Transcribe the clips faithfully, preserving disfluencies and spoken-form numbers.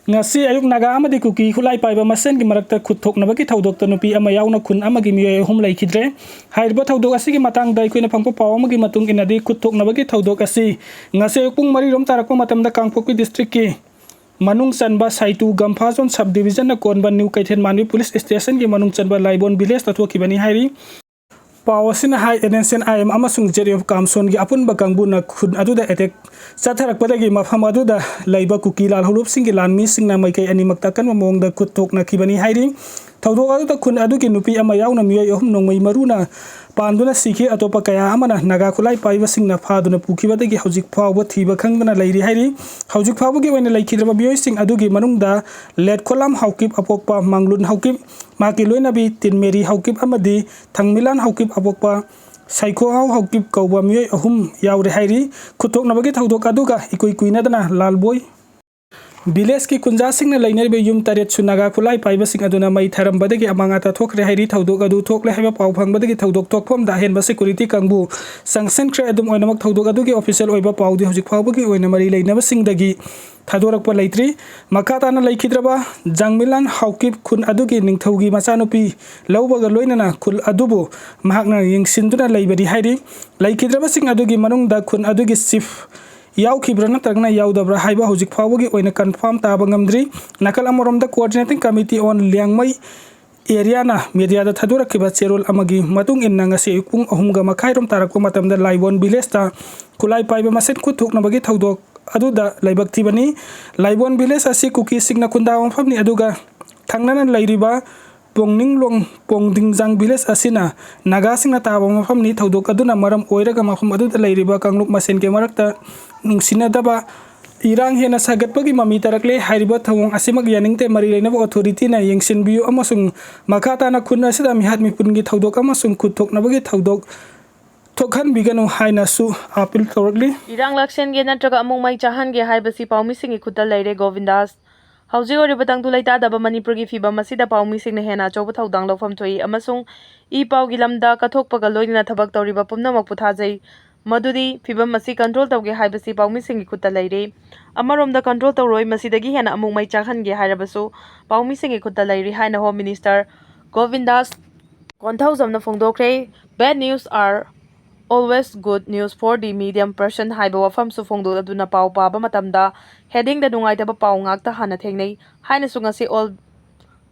ꯉꯁꯤ ꯑꯌꯨꯛ ꯅꯥꯒꯥ ꯑꯃꯗꯤ ꯀꯨꯀꯤ ꯈꯨꯠꯂꯥꯏ ꯄꯥꯏꯕ ꯃꯁꯦꯟꯒꯤ ꯃꯔꯛꯇ ꯈꯨꯠ ꯊꯣꯛꯅꯕꯒꯤ ꯊꯧꯗꯣꯛꯇ ꯅꯨꯄꯤ ꯑꯃ ꯌꯥꯎꯅ ꯈꯨꯟ ꯑꯃꯒꯤ ꯃꯤꯑꯣꯏ ꯑꯍꯨꯝ ꯂꯩꯈꯤꯗ꯭ꯔꯦ꯫ ꯍꯥꯏꯔꯤꯕ ꯊꯧꯗꯣꯛ ꯑꯁꯤꯒꯤ ꯃꯇꯥꯡꯗ ꯑꯩꯈꯣꯏꯅ ꯐꯪꯕ ꯄꯥꯎ ꯑꯃꯒꯤ ꯃꯇꯨꯡ ꯏꯟꯅꯗꯤ, ꯈꯨꯠ ꯊꯣꯛꯅꯕꯒꯤ ꯊꯧꯗꯣꯛ ꯑꯁꯤ ꯉꯁꯤ ꯑꯌꯨꯛ ꯄꯨꯡ ꯃꯔꯤ ꯔꯣꯝ ꯇꯥꯔꯛꯄ ꯃꯇꯝꯗ ꯀꯥꯡꯄꯣꯛꯄꯤ ꯗꯤꯁꯇ꯭ꯔꯤꯛꯀꯤ ꯃꯅꯨꯡ ꯆꯟꯕ ꯁꯥꯏꯇꯨ ꯒꯝꯐꯥ ꯖꯣꯟ ꯁꯕ ꯗꯤꯕꯤꯖꯟꯅ ꯀꯣꯟꯕ ꯅ꯭ꯌꯨ ꯀꯩꯊꯦꯜ ꯃꯥꯟꯕꯤ ꯄꯨꯂꯤꯁ ꯁ꯭ꯇꯦꯁꯟꯒꯤ ꯃꯅꯨꯡ ꯆꯟꯕ ꯂꯥꯏꯕꯣꯟ ꯚꯤꯂꯦꯖꯇ ꯊꯣꯛꯈꯤꯕꯅꯤ ꯍꯥꯏꯔꯤ꯫ ꯄꯥꯎ ꯑꯁꯤꯅ ꯍꯥꯏ, N S N I M ꯑꯃꯁꯨꯡ ꯖꯦꯠ ꯑꯦꯐ ꯀꯥꯝꯁꯣꯟꯒꯤ ꯑꯄꯨꯟꯕ ꯀꯥꯡꯕꯨꯅ ꯈꯨꯟ ꯑꯗꯨꯗ ꯑꯦꯇꯦꯛ ꯆꯠꯊꯔꯛꯄꯗꯒꯤ ꯃꯐꯝ ꯑꯗꯨꯗ ꯂꯩꯕ ꯀꯨꯀꯤ ꯂꯥꯜꯍꯧꯂꯨꯞꯁꯤꯡꯒꯤ ꯂꯥꯟꯃꯤꯁꯤꯡꯅ ꯃꯥꯏꯀꯩ ꯑꯅꯤꯃꯛꯇ ꯑꯀꯟꯕ ꯃꯑꯣꯡꯗ ꯈꯨꯠ ꯊꯣꯛꯅꯈꯤꯕꯅꯤ ꯍꯥꯏꯔꯤ꯫ ꯊꯧꯗꯣꯛ ꯑꯗꯨꯗ ꯈꯨꯟ ꯑꯗꯨꯒꯤ ꯅꯨꯄꯤ ꯑꯃ ꯌꯥꯎꯅ ꯃꯤꯑꯣꯏ ꯑꯍꯨꯝ ꯅꯣꯡꯃꯩ ꯃꯔꯨꯅ ꯄꯥꯟꯗꯨꯅ ꯁꯤꯈꯤ꯫ ꯑꯇꯣꯞꯄ ꯀꯌꯥ ꯑꯃꯅ ꯅꯥꯒꯥ ꯈꯨꯠꯂꯥꯏ ꯄꯥꯏꯕꯁꯤꯡꯅ ꯐꯥꯗꯨꯅ ꯄꯨꯈꯤꯕꯗꯒꯤ ꯍꯧꯖꯤꯛ ꯐꯥꯎꯕ ꯊꯤꯕ ꯈꯪꯗꯅ ꯂꯩꯔꯤ ꯍꯥꯏꯔꯤ꯫ ꯍꯧꯖꯤꯛ ꯐꯥꯎꯕꯒꯤ ꯑꯣꯏꯅ ꯂꯩꯈꯤꯗ꯭ꯔꯕ ꯃꯤꯑꯣꯏꯁꯤꯡ ꯑꯗꯨꯒꯤ ꯃꯅꯨꯡꯗ ꯂꯦꯠꯈꯣꯂꯥꯝ ꯍꯥꯎꯀꯤꯞ ꯑꯄꯣꯛꯄ ꯃꯥꯡꯂꯨꯟ ꯍꯥꯎꯀꯤꯞ, ꯃꯍꯥꯛꯀꯤ ꯂꯣꯏꯅꯕꯤ ꯇꯤꯟꯃꯦꯔꯤ ꯍꯥꯎꯀꯤꯞ ꯑꯃꯗꯤ ꯊꯪꯃꯤꯂꯥꯟ ꯍꯥꯎꯀꯤꯞ ꯑꯄꯣꯛꯄ ꯁꯥꯏꯈꯣꯍꯥꯎ ꯍꯥꯎꯀꯤꯞ ꯀꯧꯕ ꯃꯤꯑꯣꯏ ꯑꯍꯨꯝ ꯌꯥꯎꯔꯦ ꯍꯥꯏꯔꯤ꯫ ꯈꯨꯠꯊꯣꯛꯅꯕꯒꯤ ꯊꯧꯗꯣꯛ ꯑꯗꯨꯒ ꯏꯀꯨꯏ ꯀꯨꯏꯅꯗꯅ ꯂꯥꯜꯕꯣꯏ ꯚꯤꯂꯦꯖꯀꯤ ꯈꯨꯟꯖꯥꯁꯤꯡꯅ ꯂꯩꯅꯔꯤꯕ ꯌꯨꯝ ꯇꯔꯦꯠꯁꯨ ꯅꯥꯒꯥ ꯈꯨꯠꯂꯥꯏ ꯄꯥꯏꯕꯁꯤꯡ ꯑꯗꯨꯅ ꯃꯩ ꯊꯥꯔꯝꯕꯗꯒꯤ ꯑꯃꯥꯡ ꯑꯇꯥ ꯊꯣꯛꯈ꯭ꯔꯦ ꯍꯥꯏꯔꯤ꯫ ꯊꯧꯗꯣꯛ ꯑꯗꯨ ꯊꯣꯛꯂꯦ ꯍꯥꯏꯕ ꯄꯥꯎ ꯐꯪꯕꯗꯒꯤ ꯊꯧꯗꯣꯛ ꯊꯣꯛꯐꯝꯗ ꯑꯍꯦꯟꯕ ꯁꯦꯀꯨꯔꯤꯇꯤ ꯀꯥꯡꯕꯨ ꯆꯪꯁꯤꯟꯈ꯭ꯔꯦ꯫ ꯑꯗꯨꯝ ꯑꯣꯏꯅꯃꯛ, ꯊꯧꯗꯣꯛ ꯑꯗꯨꯒꯤ ꯑꯣꯐꯤꯁꯤꯌꯦꯜ ꯑꯣꯏꯕ ꯄꯥꯎꯗꯤ ꯍꯧꯖꯤꯛ ꯐꯥꯎꯕꯒꯤ ꯑꯣꯏꯅ ꯃꯔꯤ ꯂꯩꯅꯕꯁꯤꯡꯗꯒꯤ ꯊꯥꯗꯣꯔꯛꯄ ꯂꯩꯇ꯭ꯔꯤ꯫ ꯃꯈꯥ ꯇꯥꯅ ꯂꯩꯈꯤꯗ꯭ꯔꯕ ꯖꯥꯡꯃꯤꯂꯥꯟ ꯍꯥꯎꯀꯤꯞ ꯈꯨꯟ ꯑꯗꯨꯒꯤ ꯅꯤꯡꯊꯧꯒꯤ ꯃꯆꯥꯅꯨꯄꯤ ꯂꯧꯕꯒ ꯂꯣꯏꯅꯅ ꯈꯨꯜ ꯑꯗꯨꯕꯨ ꯃꯍꯥꯛꯅ ꯌꯦꯡꯁꯤꯟꯗꯨꯅ ꯂꯩꯕꯅꯤ ꯍꯥꯏꯔꯤ꯫ ꯂꯩꯈꯤꯗ꯭ꯔꯕꯁꯤꯡ ꯑꯗꯨꯒꯤ ꯃꯅꯨꯡꯗ ꯈꯨꯟ ꯑꯗꯨꯒꯤ ꯆꯤꯐ ꯌꯥꯎꯈꯤꯕ꯭ꯔꯥ ꯅꯠꯇ꯭ꯔꯒꯅ ꯌꯥꯎꯗꯕ꯭ꯔꯥ ꯍꯥꯏꯕ ꯍꯧꯖꯤꯛ ꯐꯥꯎꯕꯒꯤ ꯑꯣꯏꯅ ꯀꯟꯐꯥꯔꯝ ꯇꯥꯕ ꯉꯝꯗ꯭ꯔꯤ꯫ ꯅꯥꯀꯜ ꯑꯃꯔꯣꯝꯗ, Coordinating Committee on ꯂꯤꯌꯥꯡꯃꯩ ꯑꯦꯔꯤꯌꯥꯅ ꯃꯦꯗꯤꯌꯥꯗ ꯊꯥꯗꯣꯔꯛꯈꯤꯕ ꯆꯦꯔꯣꯜ ꯑꯃꯒꯤ ꯃꯇꯨꯡ ꯏꯟꯅ, ꯉꯁꯤ ꯑꯌꯨꯛ ꯄꯨꯡ ꯑꯍꯨꯝꯒ ꯃꯈꯥꯏꯔꯣꯝ ꯇꯥꯔꯛꯄ ꯃꯇꯝꯗ ꯂꯥꯏꯕꯣꯟ ꯚꯤꯂꯦꯖꯇ ꯈꯨꯠꯂꯥꯏ ꯄꯥꯏꯕ ꯃꯁꯦꯟ ꯈꯨꯠ ꯊꯣꯛꯅꯕꯒꯤ ꯊꯧꯗꯣꯛ ꯑꯗꯨꯗ ꯂꯥꯏꯕꯛ ꯊꯤꯕꯅꯤ꯫ ꯂꯥꯏꯕꯣꯟ ꯚꯤꯂꯦꯖ ꯑꯁꯤ ꯀꯨꯀꯤꯁꯤꯡꯅ ꯈꯨꯟꯗꯥꯕ ꯃꯐꯝꯅꯤ, ꯑꯗꯨꯒ ꯊꯪꯅꯅ ꯂꯩꯔꯤꯕ ꯄꯣꯡꯅꯤꯡꯂꯣꯡ ꯄꯣꯡꯗꯤꯡꯖꯥꯡ ꯚꯤꯂꯦꯖ ꯑꯁꯤꯅ ꯅꯥꯒꯥꯁꯤꯡꯅ ꯇꯥꯕ ꯃꯐꯝꯅꯤ꯫ ꯊꯧꯗꯣꯛ ꯑꯗꯨꯅ ꯃꯔꯝ ꯑꯣꯏꯔꯒ ꯃꯐꯝ ꯑꯗꯨꯗ ꯂꯩꯔꯤꯕ ꯀꯥꯡꯂꯨꯞ ꯃꯁꯦꯟꯒꯤ ꯃꯔꯛꯇ ꯅꯨꯡꯁꯤꯅꯗꯕ ꯏꯔꯥꯡ ꯍꯦꯟꯅ ꯁꯥꯒꯠꯄꯒꯤ ꯃꯃꯤ ꯇꯥꯔꯛꯂꯦ꯫ ꯍꯥꯏꯔꯤꯕ ꯊꯧꯑꯣꯡ ꯑꯁꯤꯃꯛ ꯌꯥꯅꯤꯡꯗꯦ꯫ ꯃꯔꯤ ꯂꯩꯅꯕ ꯑꯣꯊꯣꯔꯤꯇꯤꯅ ꯌꯦꯡꯁꯤꯟꯕꯤꯌꯨ ꯑꯃꯁꯨꯡ ꯃꯈꯥ ꯇꯥꯅ ꯈꯨꯟ ꯑꯁꯤꯗ ꯃꯤꯍꯥꯠ ꯃꯤꯄꯨꯟꯒꯤ ꯊꯧꯗꯣꯛ ꯑꯃꯁꯨꯡ ꯈꯨꯠ ꯊꯣꯛꯅꯕꯒꯤ ꯊꯧꯗꯣꯛ ꯊꯣꯛꯍꯟꯕꯤꯒꯅꯨ ꯍꯥꯏꯅꯁꯨ ꯑꯥꯄꯤꯜ ꯇꯧꯔꯛꯂꯤ꯫ ꯏꯔꯥꯡ ꯂꯥꯛꯁꯦꯟꯒꯦ ꯅꯠꯇ꯭ꯔꯒ ꯑꯃꯨꯛ ꯃꯩ ꯆꯥꯍꯟꯒꯦ ꯍꯥꯏꯕꯁꯤ ꯄꯥꯎꯃꯤꯁꯤꯡꯒꯤ ꯈꯨꯠꯇ ꯂꯩꯔꯦ꯫ ꯒꯣꯕꯤꯟꯗꯥꯁ, ꯍꯧꯖꯤꯛ ꯑꯣꯏꯔꯤꯕ ꯇꯪꯗꯨ ꯂꯩꯇꯥꯗꯕ ꯃꯅꯤꯄꯨꯔꯒꯤ ꯐꯤꯕꯝ ꯑꯁꯤꯗ ꯄꯥꯎꯃꯤꯁꯤꯡꯅ ꯍꯦꯟꯅ ꯑꯆꯧꯕ ꯊꯧꯗꯥꯡ ꯂꯧꯐꯝ ꯊꯣꯛꯏ ꯑꯃꯁꯨꯡ ꯏ ꯄꯥꯎꯒꯤ ꯂꯝꯗ ꯀꯠꯊꯣꯛꯄꯒ ꯂꯣꯏꯅꯅ ꯊꯕꯛ ꯇꯧꯔꯤꯕ ꯄꯨꯝꯅꯃꯛꯄꯨ ꯊꯥꯖꯩ꯫ ꯃꯗꯨꯗꯤ ꯐꯤꯚꯝ ꯑꯁꯤ ꯀꯟꯇ꯭ꯔꯣꯜ ꯇꯧꯒꯦ ꯍꯥꯏꯕꯁꯤ ꯄꯥꯎꯃꯤꯁꯤꯡꯒꯤ ꯈꯨꯠꯇ ꯂꯩꯔꯤ꯫ ꯑꯃꯔꯣꯝꯗ ꯀꯟꯇ꯭ꯔꯣꯜ ꯇꯧꯔꯣꯏ, ꯃꯁꯤꯗꯒꯤ ꯍꯦꯟꯅ ꯑꯃꯨꯛ ꯃꯩ ꯆꯥꯛꯍꯟꯒꯦ ꯍꯥꯏꯔꯕꯁꯨ ꯄꯥꯎꯃꯤꯁꯤꯡꯒꯤ ꯈꯨꯠꯇ ꯂꯩꯔꯤ ꯍꯥꯏꯅ ꯍꯣꯝ ꯃꯤꯅꯤꯁꯇꯔ ꯒꯣꯕꯤꯟꯗꯥꯁ ꯀꯣꯟꯊꯧꯖꯝꯅ ꯐꯣꯡꯗꯣꯛꯈ꯭ꯔꯦ꯫ Bad news are always good news for the medium person ꯍꯥꯏꯕ ꯋꯥꯐꯝꯁꯨ ꯐꯣꯡꯗꯣꯛꯂꯗꯨꯅ ꯄꯥꯎ ꯄꯥꯕ ꯃꯇꯝꯗ ꯍꯦꯗꯤꯡꯗ ꯅꯨꯡꯉꯥꯏꯇꯕ ꯄꯥꯎ ꯉꯥꯛꯇ ꯍꯥꯟꯅ ꯊꯦꯡꯅꯩ ꯍꯥꯏꯅꯁꯨ ꯉꯁꯤ all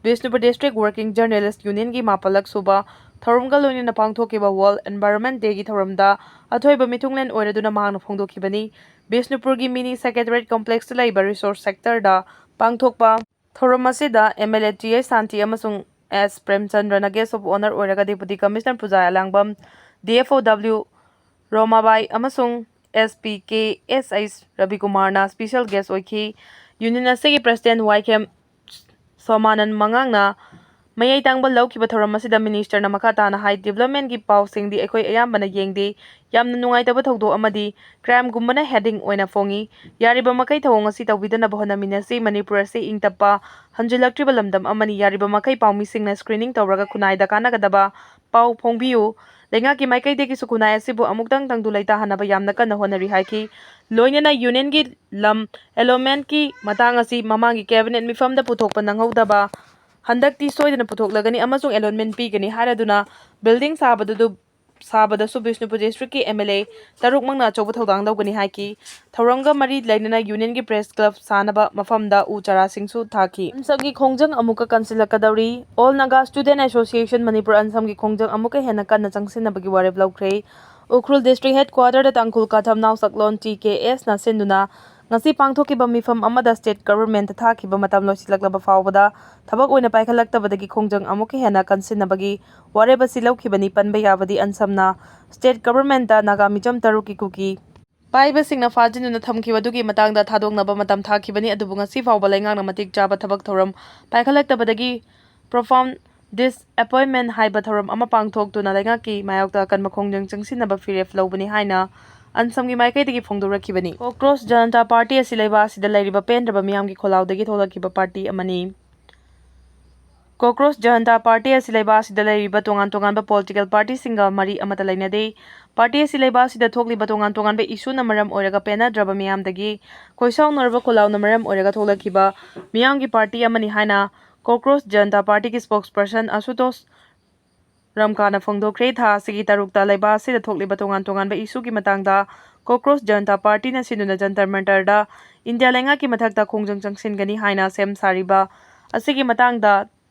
Bishnupur district working journalist ꯌꯨꯅꯤꯌꯟꯒꯤ ꯃꯥꯄꯜꯂꯛ ꯁꯨꯕ ꯊꯧꯔꯝꯒ ꯂꯣꯏꯅꯅ ꯄꯥꯡꯊꯣꯛꯈꯤꯕ ꯋꯥꯔꯜꯗ ꯑꯦꯟꯚꯥꯏꯔꯣꯟꯃꯦꯟ ꯗꯦꯒꯤ ꯊꯧꯔꯝꯗ ꯑꯊꯣꯏꯕ ꯃꯤꯊꯨꯡꯂꯦꯟ ꯑꯣꯏꯔꯗꯨꯅ ꯃꯍꯥꯛꯅ ꯐꯣꯡꯗꯣꯛꯈꯤꯕꯅꯤ꯫ ꯕꯤꯁꯅꯨꯄꯨꯔꯒꯤ ꯃꯤꯅꯤ ꯁꯦꯀ꯭ꯔꯦꯇꯔꯤꯌꯦꯠ ꯀꯣꯝꯄ꯭ꯂꯦꯛꯁꯇ ꯂꯩꯕ ꯔꯤꯁꯣꯔꯁ ꯁꯦꯛꯇꯔꯗ ꯄꯥꯡꯊꯣꯛꯄ ꯊꯧꯔꯝ ꯑꯁꯤꯗ M L A T H Shanti ꯑꯃꯁꯨꯡ ꯑꯦꯁ ꯄ꯭ꯔꯦꯝꯆꯟꯗ꯭ꯔꯅ ꯒꯦꯁ ꯑꯣꯐ ꯑꯣꯅꯔ ꯑꯣꯏꯔꯒ deputy commissioner Puja Elangbam, D F O W Romabai ꯑꯃꯁꯨꯡ S P K S H ꯔꯕꯤꯀꯨꯃꯥꯔꯅ ꯁ꯭ꯄꯦꯁꯦꯜ ꯒꯦꯁ ꯑꯣꯏꯈꯤ꯫ ꯌꯨꯅꯤꯌꯟ ꯑꯁꯤꯒꯤ ꯄ꯭ꯔꯦꯁꯤꯗꯦꯟꯠ ꯋꯥꯏꯈꯦꯝ ꯁꯣꯃꯥꯅꯟ ꯃꯉꯥꯡꯅ ꯃꯌꯥꯏ ꯇꯥꯡꯕ ꯂꯧꯈꯤꯕ ꯊꯧꯔꯝ ꯑꯁꯤꯗ ꯃꯤꯅꯤꯁꯇꯔꯅ ꯃꯈꯥ ꯇꯥꯅ ꯍꯥꯏ, ꯗꯤꯕ꯭ꯂꯞꯃꯦꯟꯒꯤ ꯄꯥꯎꯁꯤꯡꯗꯤ ꯑꯩꯈꯣꯏ ꯑꯌꯥꯝꯕꯅ ꯌꯦꯡꯗꯦ, ꯌꯥꯝꯅ ꯅꯨꯡꯉꯥꯏꯇꯕ ꯊꯧꯗꯣꯛ ꯑꯃꯗꯤ ꯀ꯭ꯔꯥꯏꯝꯒꯨꯝꯕꯅ ꯍꯦꯗꯤꯡ ꯑꯣꯏꯅ ꯐꯣꯡꯏ꯫ ꯌꯥꯔꯤꯕ ꯃꯈꯩ ꯊꯧꯑꯣꯡ ꯑꯁꯤ ꯇꯧꯕꯤꯗꯅꯕ ꯍꯣꯠꯅꯃꯤꯟꯅꯁꯤ꯫ ꯃꯅꯤꯄꯨꯔ ꯑꯁꯤ ꯏꯪ ꯇꯞꯄ, ꯍꯟꯖꯤꯜꯂꯛꯇ꯭ꯔꯤꯕ ꯂꯝꯗꯝ ꯑꯃꯅꯤ꯫ ꯌꯥꯔꯤꯕ ꯃꯈꯩ ꯄꯥꯎꯃꯤꯁꯤꯡꯅ ꯁ꯭ꯀ꯭ꯔꯤꯅꯤꯡ ꯇꯧꯔꯒ ꯈꯨꯟꯅꯥꯏꯗ ꯀꯥꯟꯅꯒꯗꯕ ꯄꯥꯎ ꯐꯣꯡꯕꯤꯌꯨ꯫ ꯂꯩꯉꯥꯛꯀꯤ ꯃꯥꯏꯀꯩꯗꯒꯤꯁꯨ ꯈꯨꯟꯅꯥꯏ ꯑꯁꯤꯕꯨ ꯑꯃꯨꯛꯇꯪ ꯇꯪꯗꯨ ꯂꯩꯇꯥꯍꯟꯅꯕ ꯌꯥꯝꯅ ꯀꯟꯅ ꯍꯣꯠꯅꯔꯤ ꯍꯥꯏꯈꯤ꯫ ꯂꯣꯏꯅꯅ ꯌꯨꯅꯤꯌꯟꯒꯤ ꯂꯝ ꯑꯦꯂꯣꯠꯃꯦꯟꯠꯀꯤ ꯃꯇꯥꯡ ꯑꯁꯤ ꯃꯃꯥꯡꯒꯤ ꯀꯦꯕꯤꯅꯦꯠ ꯃꯤꯐꯝꯗ ꯄꯨꯊꯣꯛꯄ ꯅꯪꯍꯧꯗꯕ ꯍꯟꯗꯛꯇꯤ ꯁꯣꯏꯗꯅ ꯄꯨꯊꯣꯛꯂꯒꯅꯤ ꯑꯃꯁꯨꯡ ꯑꯦꯂꯣꯠꯃꯦꯟꯠ ꯄꯤꯒꯅꯤ ꯍꯥꯏꯔꯗꯨꯅ ꯕꯤꯜꯗꯤꯡ ꯁꯥꯕꯗꯨ, ꯁꯥꯕꯗꯁꯨ ꯕꯤꯁꯅꯨꯄꯨꯔ ꯗꯤꯁꯇ꯭ꯔꯤꯛꯀꯤ ꯑꯦꯝ ꯑꯦꯜ ꯑꯦ ꯇꯔꯨꯛꯃꯛꯅ ꯑꯆꯧꯕ ꯊꯧꯗꯥꯡ ꯂꯧꯒꯅꯤ ꯍꯥꯏꯈꯤ꯫ ꯊꯧꯔꯝꯒ ꯃꯔꯤ ꯂꯩꯅꯅ ꯌꯨꯅꯤꯌꯟꯒꯤ ꯄ꯭ꯔꯦꯁ ꯀ꯭ꯂꯕ ꯁꯥꯅꯕ ꯃꯐꯝꯗ ꯎ ꯆꯥꯔꯥꯁꯤꯡꯁꯨ ꯊꯥꯈꯤ꯫ ꯑꯟꯁꯝꯒꯤ ꯈꯣꯡꯖꯪ ꯑꯃꯨꯛꯀ ꯀꯟꯁꯤꯜꯂꯛꯀꯗꯧꯔꯤ꯫ All Naga Student Association Manipur, ꯑꯟꯁꯝꯒꯤ ꯈꯣꯡꯖꯪ ꯑꯃꯨꯛꯀ ꯍꯦꯟꯅ ꯀꯟꯅ ꯆꯪꯁꯤꯟꯅꯕꯒꯤ ꯋꯥꯔꯦꯞ ꯂꯧꯈ꯭ꯔꯦ꯫ ꯎꯈ꯭ꯔꯨꯜ ꯗꯤꯁꯇ꯭ꯔꯤꯛ ꯍꯦꯗꯀ꯭ꯋꯥꯇꯔꯗ ꯇꯥꯡꯈꯨꯜ ꯀꯥꯊꯝꯅꯥꯎ ꯆꯛꯂꯣꯟ ꯇꯤ ꯀꯦ ꯑꯦꯁꯅ ꯁꯤꯟꯗꯨꯅ ꯉꯁꯤ ꯄꯥꯡꯊꯣꯛꯈꯤꯕ ꯃꯤꯐꯝ ꯑꯃꯗ ꯁ꯭ꯇꯦꯠ ꯒꯚꯔꯟꯃꯦꯟꯠꯇ ꯊꯥꯈꯤꯕ ꯃꯇꯝ ꯂꯣꯏꯁꯤꯜꯂꯛꯂꯕ ꯐꯥꯎꯕꯗ ꯊꯕꯛ ꯑꯣꯏꯅ ꯄꯥꯏꯈꯠꯂꯛꯇꯕꯗꯒꯤ ꯈꯣꯡꯖꯪ ꯑꯃꯨꯛꯀ ꯍꯦꯟꯅ ꯀꯟꯁꯤꯟꯅꯕꯒꯤ ꯋꯥꯔꯦꯞ ꯑꯁꯤ ꯂꯧꯈꯤꯕꯅꯤ꯫ ꯄꯟꯕ ꯌꯥꯕꯗꯤ, ꯑꯟꯁꯝꯅ ꯁ꯭ꯇꯦꯠ ꯒꯚꯔꯟꯃꯦꯟꯠꯇ ꯅꯥꯒꯥ ꯃꯤꯆꯝ ꯇꯔꯨꯛꯀꯤ ꯀꯨꯀꯤ ꯄꯥꯏꯕꯁꯤꯡꯅ ꯐꯥꯖꯤꯟꯗꯨꯅ ꯊꯝꯈꯤꯕꯗꯨꯒꯤ ꯃꯇꯥꯡꯗ ꯊꯥꯗꯣꯛꯅꯕ ꯃꯇꯝ ꯊꯥꯈꯤꯕꯅꯤ, ꯑꯗꯨꯕꯨ ꯉꯁꯤ ꯐꯥꯎꯕ ꯂꯩꯉꯥꯛꯅ ꯃꯇꯤꯛ ꯆꯥꯕ ꯊꯕꯛ ꯊꯧꯔꯝ ꯄꯥꯏꯈꯠꯂꯛꯇꯕꯗꯒꯤ profound disappointment ꯍꯥꯏꯕ ꯊꯧꯔꯝ ꯑꯃ ꯄꯥꯡꯊꯣꯛꯇꯨꯅ ꯂꯩꯉꯥꯛꯀꯤ ꯃꯥꯌꯣꯛꯇ ꯑꯀꯟꯕ ꯈꯣꯡꯖꯪ ꯆꯪꯁꯤꯟꯅꯕ ꯐꯤꯔꯦꯞ ꯂꯧꯕꯅꯤ ꯍꯥꯏꯅ ꯑꯟꯁꯝꯒꯤ ꯃꯥꯏꯀꯩꯗꯒꯤ ꯐꯣꯡꯗꯣꯔꯛꯈꯤꯕꯅꯤ꯫ ꯀꯣꯀ꯭ꯔꯣꯁ ꯖꯅꯇꯥ ꯄꯥꯔꯇꯤ ꯑꯁꯤ ꯂꯩꯕꯥꯛ ꯑꯁꯤꯗ ꯂꯩꯔꯤꯕ ꯄꯦꯟꯗ꯭ꯔꯕ ꯃꯤꯌꯥꯝꯒꯤ ꯈꯣꯜꯂꯥꯎꯗꯒꯤ ꯊꯣꯛꯂꯛꯈꯤꯕ ꯄꯥꯔꯇꯤ ꯑꯃꯅꯤ꯫ ꯀꯣꯀ꯭ꯔꯣꯁ ꯖꯅꯇꯥ ꯄꯥꯔꯇꯤ ꯑꯁꯤ ꯂꯩꯕꯥꯛ ꯑꯁꯤꯗ ꯂꯩꯔꯤꯕ ꯇꯣꯉꯥꯟ ꯇꯣꯉꯥꯟꯕ ꯄꯣꯂꯤꯇꯤꯀꯦꯜ ꯄꯥꯔꯇꯤꯁꯤꯡꯒ ꯃꯔꯤ ꯑꯃꯠꯇ ꯂꯩꯅꯗꯦ꯫ ꯄꯥꯔꯇꯤ ꯑꯁꯤ ꯂꯩꯕꯥꯛ ꯑꯁꯤꯗ ꯊꯣꯛꯂꯤꯕ ꯇꯣꯉꯥꯟ ꯇꯣꯉꯥꯟꯕ ꯏꯁꯨꯅ ꯃꯔꯝ ꯑꯣꯏꯔꯒ ꯄꯦꯟꯅꯗ꯭ꯔꯕ ꯃꯤꯌꯥꯝꯗꯒꯤ ꯈꯣꯏꯁꯥꯎꯅꯔꯕ ꯈꯣꯜꯂꯥꯎꯅ ꯃꯔꯝ ꯑꯣꯏꯔꯒ ꯊꯣꯛꯂꯛꯈꯤꯕ ꯃꯤꯌꯥꯝꯒꯤ ꯄꯥꯔꯇꯤ ꯑꯃꯅꯤ ꯍꯥꯏꯅ ꯀꯣꯀ꯭ꯔꯣꯁ ꯖꯅꯇꯥ ꯄꯥꯔꯇꯤꯒꯤ ꯁ꯭ꯄꯣꯛꯁꯄꯔꯁꯟ ꯑꯁꯨꯇꯣꯁ ꯔꯝꯀꯥꯅ ꯐꯣꯡꯗꯣꯛꯈ꯭ꯔꯦ꯫ ꯊꯥ ꯑꯁꯤꯒꯤ ꯇꯔꯨꯛꯇ ꯂꯩꯕꯥꯛ ꯑꯁꯤꯗ ꯊꯣꯛꯂꯤꯕ ꯇꯣꯉꯥꯟ ꯇꯣꯉꯥꯟꯕ ꯏꯁꯨꯒꯤ ꯃꯇꯥꯡꯗ ꯀꯣꯀ꯭ꯔꯣꯁ ꯖꯅꯇꯥ ꯄꯥꯔꯇꯤꯅ ꯁꯤꯟꯗꯨꯅ ꯖꯟꯇꯔ ꯃꯟꯇꯔꯗ ꯏꯟꯗꯤꯌꯥ ꯂꯩꯉꯥꯛꯀꯤ ꯃꯊꯛꯇ ꯈꯣꯡꯖꯪ ꯆꯪꯁꯤꯟꯒꯅꯤ ꯍꯥꯏꯅ ꯁꯦꯝ ꯁꯥꯔꯤꯕ ꯑꯁꯤꯒꯤ ꯃꯇꯥꯡꯗ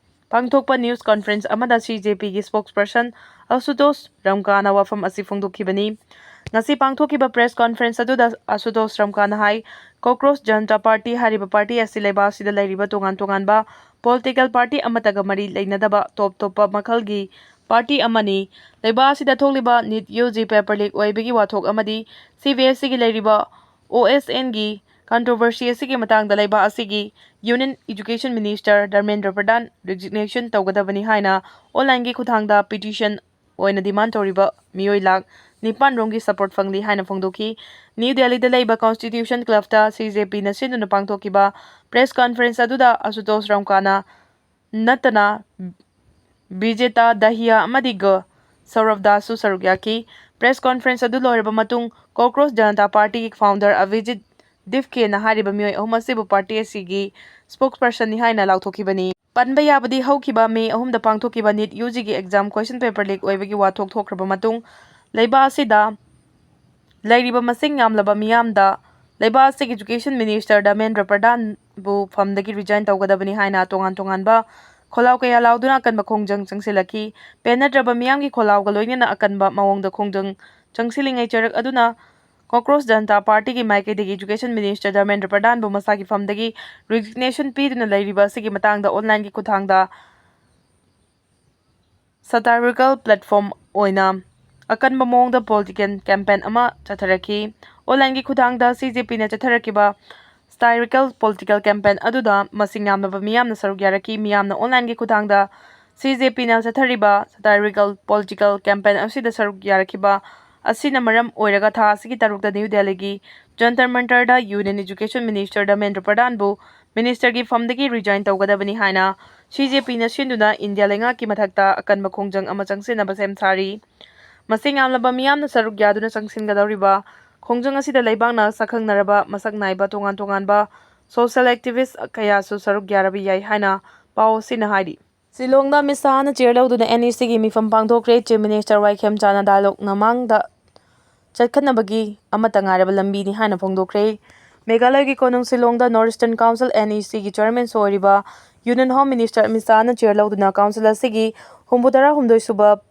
ꯄꯥꯡꯊꯣꯛꯄ ꯅ꯭ꯌꯨꯁ ꯀꯣꯟꯐꯔꯦꯟꯁ ꯑꯃꯗ ꯁꯤ ꯖꯦ ꯄꯤꯒꯤ ꯁ꯭ꯄꯣꯛꯁꯄꯔꯁꯟ ꯑꯁꯨꯇꯣꯁ ꯔꯝꯀꯥꯅ ꯋꯥꯐꯝ ꯑꯁꯤ ꯐꯣꯡꯗꯣꯛꯈꯤꯕꯅꯤ꯫ ꯉꯁꯤ ꯄꯥꯡꯊꯣꯛꯈꯤꯕ ꯄ꯭ꯔꯦꯁ ꯀꯣꯟꯐꯔꯦꯟꯁ ꯑꯗꯨꯗ ꯑꯁꯨꯇꯣꯁ ꯔꯝꯀꯥꯅ ꯍꯥꯏ, ꯀꯣꯀ꯭ꯔꯣꯁ ꯖꯅꯇꯥ ꯄꯥꯔꯇꯤ ꯍꯥꯏꯔꯤꯕ ꯄꯥꯔꯇꯤ ꯑꯁꯤ ꯂꯩꯕꯥꯛ ꯑꯁꯤꯗ ꯂꯩꯔꯤꯕ ꯇꯣꯉꯥꯟ ꯇꯣꯉꯥꯟꯕ ꯄꯣꯂꯤꯇꯤꯀꯦꯜ ꯄꯥꯔꯇꯤ ꯑꯃꯠꯇꯒ ꯃꯔꯤ ꯂꯩꯅꯗꯕ ꯇꯣꯞ ꯇꯣꯞꯄ ꯃꯈꯜꯒꯤ ꯄꯥꯔꯇꯤ ꯑꯃꯅꯤ꯫ ꯂꯩꯕꯥꯛ ꯑꯁꯤꯗ ꯊꯣꯛꯂꯤꯕ ꯅꯤꯠ ꯌꯨ ꯖꯤ ꯄꯦꯄꯔ ꯂꯤꯛ ꯑꯣꯏꯕꯒꯤ ꯋꯥꯊꯣꯛ ꯑꯃꯗꯤ ꯁꯤ ꯕꯤ ꯑꯦꯁ ꯏꯒꯤ ꯂꯩꯔꯤꯕ ꯑꯣ ꯑꯦꯁ ꯑꯦꯟꯒꯤ ꯀꯟꯇ꯭ꯔꯣꯚꯔꯁꯤ ꯑꯁꯤꯒꯤ ꯃꯇꯥꯡꯗ ꯂꯩꯕꯥꯛ ꯑꯁꯤꯒꯤ ꯌꯨꯅꯤꯌꯟ ꯏꯖꯨꯀꯦꯁꯟ ꯃꯤꯅꯤꯁꯇꯔ ꯙꯔꯃꯦꯟꯗ꯭ꯔ ꯄ꯭ꯔꯙꯥꯟ ꯔꯤꯖꯤꯒꯅꯦꯁꯟ ꯇꯧꯒꯗꯕꯅꯤ ꯍꯥꯏꯅ ꯑꯣꯟꯂꯥꯏꯟꯒꯤ ꯈꯨꯠꯊꯥꯡꯗ ꯄꯤꯇꯤꯁꯟ ꯑꯣꯏꯅ ꯗꯤꯃꯥꯟ ꯇꯧꯔꯤꯕ ꯃꯤꯑꯣꯏ ꯂꯥꯈ ꯅꯤꯄꯥꯟ ꯔꯣꯝꯒꯤ ꯁꯄꯣꯔꯠ ꯐꯪꯂꯤ ꯍꯥꯏꯅ ꯐꯣꯡꯗꯣꯛꯈꯤ꯫ ꯅ꯭ꯌꯨ ꯗꯦꯜꯂꯤꯗ ꯂꯩꯕ ꯀꯣꯟꯁꯇꯤꯇ꯭ꯌꯨꯁꯟ ꯀ꯭ꯂꯕꯇ ꯁꯤ ꯖꯦ ꯄꯤꯅ ꯁꯤꯟꯗꯨꯅ ꯄꯥꯡꯊꯣꯛꯈꯤꯕ ꯄ꯭ꯔꯦꯁ ꯀꯣꯟꯐꯔꯦꯟꯁ ꯑꯗꯨꯗ ꯑꯁꯨꯇꯣꯁ ꯔꯝꯀꯥꯅ ꯅꯠꯇꯅ ꯕꯤꯖꯦꯇꯥ ꯗꯍꯤꯌꯥ ꯑꯃꯗꯤ ꯒ ꯁꯧꯔꯚ ꯗꯥꯁꯁꯨ ꯁꯔꯨꯛ ꯌꯥꯈꯤ꯫ ꯄ꯭ꯔꯦꯁ ꯀꯣꯟꯐꯔꯦꯟꯁ ꯑꯗꯨ ꯂꯣꯏꯔꯕ ꯃꯇꯨꯡ ꯀꯣꯀ꯭ꯔꯣꯁ ꯖꯅꯇꯥ ꯄꯥꯔꯇꯤꯒꯤ ꯐꯥꯎꯟꯗꯔ ꯑꯚꯤꯖꯤꯠ ꯗꯤꯞꯀꯦꯅ ꯍꯥꯏꯔꯤꯕ ꯃꯤꯑꯣꯏ ꯑꯍꯨꯝ ꯑꯁꯤꯕꯨ ꯄꯥꯔꯇꯤ ꯑꯁꯤꯒꯤ ꯁ꯭ꯄꯣꯛꯁꯄꯔꯁꯟꯅꯤ ꯍꯥꯏꯅ ꯂꯥꯎꯊꯣꯛꯈꯤꯕꯅꯤ꯫ ꯄꯟꯕ ꯌꯥꯕꯗꯤ ꯍꯧꯈꯤꯕ ꯃꯦ ꯑꯍꯨꯝꯗ ꯄꯥꯡꯊꯣꯛꯈꯤꯕ ꯅꯤꯠ ꯌꯨ ꯖꯤꯒꯤ ꯑꯦꯛꯖꯥꯝ ꯀꯣꯏꯁꯟ ꯄꯦꯄꯔ ꯂꯤꯛ ꯑꯣꯏꯕꯒꯤ ꯋꯥꯊꯣꯛ ꯊꯣꯛꯈ꯭ꯔꯕ ꯃꯇꯨꯡ ꯂꯩꯕꯥꯛ ꯑꯁꯤꯗ ꯂꯩꯔꯤꯕ ꯃꯁꯤꯡ ꯌꯥꯝꯂꯕ ꯃꯤꯌꯥꯝꯗ ꯂꯩꯕꯥꯛ ꯑꯁꯤꯒꯤ ꯏꯖꯨꯀꯦꯁꯟ ꯃꯤꯅꯤꯁꯇꯔ ꯙꯔꯃꯦꯟꯗ꯭ꯔ ꯄ꯭ꯔꯙꯥꯟꯕꯨ ꯐꯝꯗꯒꯤ ꯔꯤꯖꯥꯏꯟ ꯇꯧꯒꯗꯕꯅꯤ ꯍꯥꯏꯅ ꯇꯣꯉꯥꯟ ꯇꯣꯉꯥꯟꯕ ꯈꯣꯜꯂꯥꯎ ꯀꯌꯥ ꯂꯥꯎꯗꯨꯅ ꯑꯀꯟꯕ ꯈꯣꯡꯖꯪ ꯆꯪꯁꯤꯜꯂꯛꯈꯤ꯫ ꯄꯦꯟꯅꯗ꯭ꯔꯕ ꯃꯤꯌꯥꯝꯒꯤ ꯈꯣꯜꯂꯥꯎꯒ ꯂꯣꯏꯅꯅ ꯑꯀꯟꯕ ꯃꯑꯣꯡꯗ ꯈꯣꯡꯖꯪ ꯆꯪꯁꯤꯜꯂꯤꯉꯩ ꯆꯔꯛ ꯑꯗꯨꯅ ꯀꯣꯀ꯭ꯔꯣꯁ ꯖꯅꯇꯥ ꯄꯥꯔꯇꯤꯒꯤ ꯃꯥꯏꯀꯩꯗꯒꯤ ꯏꯖꯨꯀꯦꯁꯟ ꯃꯤꯅꯤꯁꯇꯔ ꯙꯔꯃꯦꯟꯗ꯭ꯔ ꯄ꯭ꯔꯙꯥꯟꯕꯨ ꯃꯁꯥꯒꯤ ꯐꯝꯗꯒꯤ ꯔꯤꯖꯤꯒꯅꯦꯁꯟ ꯄꯤꯗꯨꯅ ꯂꯩꯔꯤꯕ ꯑꯁꯤꯒꯤ ꯃꯇꯥꯡꯗ ꯑꯣꯟꯂꯥꯏꯟꯒꯤ ꯈꯨꯠꯊꯥꯡꯗ ꯁꯇꯥꯏꯔꯤꯀꯦꯜ ꯄ꯭ꯂꯦꯠꯐꯣꯔꯝ ꯑꯣꯏꯅ ꯑꯀꯟꯕ ꯃꯑꯣꯡꯗ ꯄꯣꯂꯤꯇꯤꯀꯦꯜ ꯀꯦꯝꯄꯦꯟ ꯑꯃ ꯆꯠꯊꯔꯛꯈꯤ꯫ ꯑꯣꯟꯂꯥꯏꯟꯒꯤ ꯈꯨꯠꯊꯥꯡꯗ ꯁꯤ ꯖꯦ ꯄꯤꯅ ꯆꯠꯊꯔꯛꯈꯤꯕ ꯁꯇꯥꯏꯔꯤꯀꯦꯜ ꯄꯣꯂꯤꯇꯤꯀꯦꯜ ꯀꯦꯝꯄꯦꯟ ꯑꯗꯨꯗ ꯃꯁꯤꯡ ꯌꯥꯝꯂꯕ ꯃꯤꯌꯥꯝꯅ ꯁꯔꯨꯛ ꯌꯥꯔꯛꯈꯤ꯫ ꯃꯤꯌꯥꯝꯅ ꯑꯣꯟꯂꯥꯏꯟꯒꯤ ꯈꯨꯠꯊꯥꯡꯗ ꯁꯤ ꯖꯦ ꯄꯤꯅ ꯆꯠꯊꯔꯤꯕ ꯁꯇꯥꯏꯔꯤꯀꯦꯜ ꯄꯣꯂꯤꯇꯤꯀꯦꯜ ꯀꯦꯝꯄꯦꯟ ꯑꯁꯤꯗ ꯁꯔꯨꯛ ꯌꯥꯔꯛꯈꯤꯕ ꯑꯁꯤꯅ ꯃꯔꯝ ꯑꯣꯏꯔꯒ ꯊꯥ ꯑꯁꯤꯒꯤ ꯇꯔꯨꯛꯇ ꯅ꯭ꯌꯨ ꯗꯦꯜꯂꯤꯒꯤ Jantar ꯃꯟꯇꯔꯗ union education minister Dharmendra ꯄ꯭ꯔꯙꯥꯟꯕꯨ ꯃꯤꯅꯤꯁꯇꯔꯒꯤ ꯐꯝꯗꯒꯤ ꯔꯤꯖꯥꯏꯟ ꯇꯧꯒꯗꯕꯅꯤ ꯍꯥꯏꯅ ꯁꯤ ꯖꯦ ꯄꯤꯅ ꯁꯤꯟꯗꯨꯅ ꯏꯟꯗꯤꯌꯥ ꯂꯩꯉꯥꯛꯀꯤ ꯃꯊꯛꯇ ꯑꯀꯟꯕ ꯈꯣꯡꯖꯪ ꯑꯃ ꯆꯪꯁꯤꯟꯅꯕ ꯁꯦꯝ ꯁꯥꯔꯤ꯫ ꯃꯁꯤꯡ ꯌꯥꯝꯂꯕ ꯃꯤꯌꯥꯝꯅ ꯁꯔꯨꯛ ꯌꯥꯗꯨꯅ ꯆꯪꯁꯤꯟꯒꯗꯧꯔꯤꯕ ꯈꯣꯡꯖꯪ ꯑꯁꯤꯗ ꯂꯩꯕꯥꯛꯅ ꯁꯛꯈꯪꯅꯔꯕ ꯃꯁꯛ ꯅꯥꯏꯕ ꯇꯣꯉꯥꯟ ꯇꯣꯉꯥꯟꯕ social activist ꯀꯌꯥꯁꯨ ꯁꯔꯨꯛ ꯌꯥꯔꯕ ꯌꯥꯏ ꯍꯥꯏꯅ ꯄꯥꯎ ꯑꯁꯤꯅ ꯍꯥꯏꯔꯤ꯫ ꯁꯤꯂꯣꯡꯗ ꯑꯃꯤꯠ ꯁꯥꯍꯅ ꯆꯤꯌꯔ ꯂꯧꯗꯨꯅ N E Cꯒꯤ ꯃꯤꯐꯝ ꯄꯥꯡꯊꯣꯛꯈ꯭ꯔꯦ꯫ Chief Minister Y ꯈꯦꯝꯆꯥꯟꯅ ꯗꯥꯏꯂꯣꯛꯅ ꯃꯥꯡꯗ ꯆꯠꯈꯠꯅꯕꯒꯤ ꯑꯃꯠꯇ ꯉꯥꯏꯔꯕ ꯂꯝꯕꯤꯅꯤ ꯍꯥꯏꯅ ꯐꯣꯡꯗꯣꯛꯈ꯭ꯔꯦ꯫ ꯃꯦꯘꯥꯂꯌꯒꯤ ꯀꯣꯅꯨꯡ ꯁꯤꯂꯣꯡꯗ North Eastern Council, N E Cꯒꯤ chairmanꯁꯨ ꯑꯣꯏꯔꯤꯕ Union Home Minister ꯑꯃꯤꯠ ꯁꯥꯍꯅ ꯆꯤꯌꯔ ꯂꯧꯗꯨꯅ council ꯑꯁꯤꯒꯤ ꯍꯨꯝꯐꯨꯇꯔꯥ ꯍꯨꯝꯗꯣꯏ ꯁꯨꯕ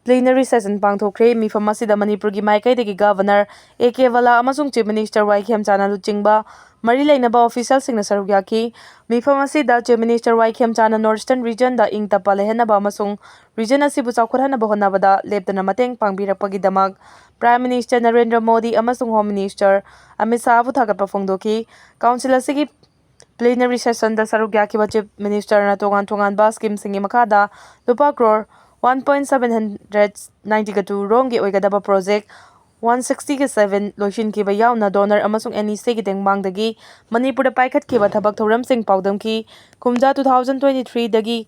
plenary session ꯄꯥꯡꯊꯣꯛꯈ꯭ꯔꯦ꯫ ꯃꯤꯐꯝ ꯑꯁꯤꯗ ꯃꯅꯤꯄꯨꯔꯒꯤ ꯃꯥꯏꯀꯩꯗꯒꯤ Governor A K ꯕꯂꯥ ꯑꯃꯁꯨꯡ Chief Minister Y ꯈꯦꯝꯆꯥꯟꯅ ꯂꯨꯆꯤꯡꯕ ꯃꯔꯤ ꯂꯩꯅꯕ officialꯁꯤꯡꯅ ꯁꯔꯨꯛ ꯌꯥꯈꯤ꯫ ꯃꯤꯐꯝ ꯑꯁꯤꯗ Chief Minister Y ꯈꯦꯝꯆꯥꯟꯅ North Eastern regionꯗ ꯏꯪ ꯇꯞꯄ ꯂꯩꯍꯟꯅꯕ ꯑꯃꯁꯨꯡ region ꯑꯁꯤꯕꯨ ꯆꯥꯎꯈꯠꯍꯟꯅꯕ ꯍꯣꯠꯅꯕꯗ ꯂꯦꯞꯇꯅ ꯃꯇꯦꯡ ꯄꯥꯡꯕꯤꯔꯛꯄꯒꯤꯗꯃꯛ Prime Minister ꯅꯔꯦꯟꯗ꯭ꯔ ꯃꯣꯗꯤ ꯑꯃꯁꯨꯡ Home Minister ꯑꯃꯤꯠ ꯁꯥꯍꯕꯨ ꯊꯥꯒꯠꯄ ꯐꯣꯡꯗꯣꯛꯈꯤ꯫ Council ꯑꯁꯤꯒꯤ plenary sessionꯗ ꯁꯔꯨꯛ ꯌꯥꯈꯤꯕ Chief Ministerꯅ ꯇꯣꯉꯥꯟ ꯇꯣꯉꯥꯟꯕ schemeꯁꯤꯡꯒꯤ ꯃꯈꯥꯗ ꯂꯨꯄꯥ crore one point seven hundred ninety two ꯔꯣꯝꯒꯤ ꯑꯣꯏꯒꯗꯕ project one sixty seven ꯂꯣꯏꯁꯤꯟꯈꯤꯕ ꯌꯥꯎꯅ donor ꯑꯃꯁꯨꯡ N E Cꯒꯤ ꯇꯦꯡꯕꯥꯡꯗꯒꯤ ꯃꯅꯤꯄꯨꯔꯗ ꯄꯥꯏꯈꯠꯈꯤꯕ ꯊꯕꯛ ꯊꯧꯔꯝꯁꯤꯡ ꯄꯥꯎꯗꯝꯈꯤ꯫ ꯀꯨꯝꯖꯥ two thousand twenty threeꯗꯒꯤ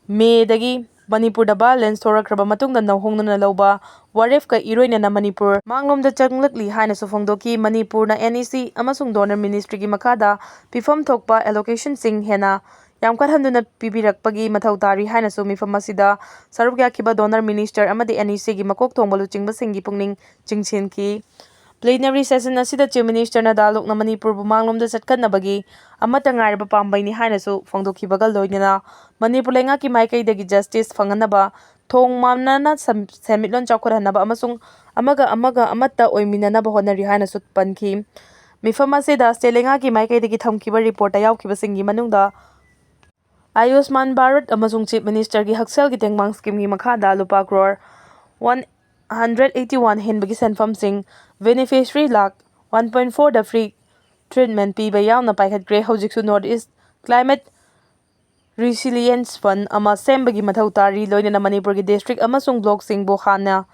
Mayꯗꯒꯤ ꯃꯅꯤꯄꯨꯔꯗ violence ꯊꯣꯔꯛꯈ꯭ꯔꯕ ꯃꯇꯨꯡꯗ ꯅꯧꯍꯧꯅꯅ ꯂꯧꯕ ꯋꯥꯔꯦꯞꯀ ꯏꯔꯣꯏꯅꯅ ꯃꯅꯤꯄꯨꯔ ꯃꯥꯡꯂꯣꯝꯗ ꯆꯪꯂꯛꯂꯤ ꯍꯥꯏꯅꯁꯨ ꯐꯣꯡꯗꯣꯛꯈꯤ꯫ ꯃꯅꯤꯄꯨꯔꯅ N E C ꯑꯃꯁꯨꯡ donor ministryꯒꯤ ꯃꯈꯥꯗ ꯄꯤꯐꯝ ꯊꯣꯛꯄ allocationꯁꯤꯡ ꯍꯦꯟꯅ ꯌꯥꯝꯈꯠꯍꯟꯗꯨꯅ ꯄꯤꯕꯤꯔꯛꯄꯒꯤ ꯃꯊꯧ ꯇꯥꯔꯤ ꯍꯥꯏꯅꯁꯨ ꯃꯤꯐꯝ ꯑꯁꯤꯗ ꯁꯔꯨꯛ ꯌꯥꯈꯤꯕ donor minister ꯑꯃꯗꯤ N E Cꯒꯤ ꯃꯀꯣꯛ ꯊꯣꯡꯕ ꯂꯨꯆꯤꯡꯕꯁꯤꯡꯒꯤ ꯄꯨꯛꯅꯤꯡ ꯆꯤꯡꯁꯤꯟꯈꯤ꯫ Plenary session ꯑꯁꯤꯗ Chief Ministerꯅ ꯗꯥꯏꯂꯣꯛꯅ ꯃꯅꯤꯄꯨꯔꯕꯨ ꯃꯥꯡꯂꯣꯝꯗ ꯆꯠꯈꯠꯅꯕꯒꯤ ꯑꯃꯠꯇ ꯉꯥꯏꯔꯕ ꯄꯥꯝꯕꯩꯅꯤ ꯍꯥꯏꯅꯁꯨ ꯐꯣꯡꯗꯣꯛꯈꯤꯕꯒ ꯂꯣꯏꯅꯅ ꯃꯅꯤꯄꯨꯔ ꯂꯩꯉꯥꯛꯀꯤ ꯃꯥꯏꯀꯩꯗꯒꯤ justice ꯐꯪꯍꯟꯅꯕ ꯊꯣꯡ ꯃꯥꯟꯅꯅ ꯁꯦꯝ-, ꯁꯦꯟꯃꯤꯠꯂꯣꯟ ꯆꯥꯎꯈꯠꯍꯟꯅꯕ ꯑꯃꯁꯨꯡ ꯑꯃꯒ ꯑꯃꯒ ꯑꯃꯠꯇ ꯑꯣꯏꯃꯤꯟꯅꯅꯕ ꯍꯣꯠꯅꯔꯤ ꯍꯥꯏꯅꯁꯨ ꯄꯟꯈꯤ꯫ ꯃꯤꯐꯝ ꯑꯁꯤꯗ state ꯂꯩꯉꯥꯛꯀꯤ ꯃꯥꯏꯀꯩꯗꯒꯤ ꯊꯝꯈꯤꯕ reportꯇ ꯌꯥꯎꯈꯤꯕꯁꯤꯡꯒꯤ ꯃꯅꯨꯡꯗ ꯑꯌꯨꯁꯃꯥꯟ ꯚꯥꯔꯠ ꯑꯃꯁꯨꯡ Chief Ministerꯒꯤ ꯍꯛꯁꯦꯜꯒꯤ ꯇꯦꯡꯕꯥꯡ schemeꯒꯤ ꯃꯈꯥꯗ ꯂꯨꯄꯥ crore one hundred eighty one ꯍꯦꯟꯕꯒꯤ ꯁꯦꯟꯐꯝꯁꯤꯡ, beneficiary lakh one point fourꯗ free treatment ꯄꯤꯕ ꯌꯥꯎꯅ ꯄꯥꯏꯈꯠꯈ꯭ꯔꯦ꯫ ꯍꯧꯖꯤꯛꯁꯨ North East Climate Resilience Fund ꯑꯃ ꯁꯦꯝꯕꯒꯤ ꯃꯊꯧ ꯇꯥꯔꯤ, ꯂꯣꯏꯅꯅ ꯃꯅꯤꯄꯨꯔꯒꯤ district ꯑꯃꯁꯨꯡ blockꯁꯤꯡꯕꯨ ꯍꯥꯟꯅ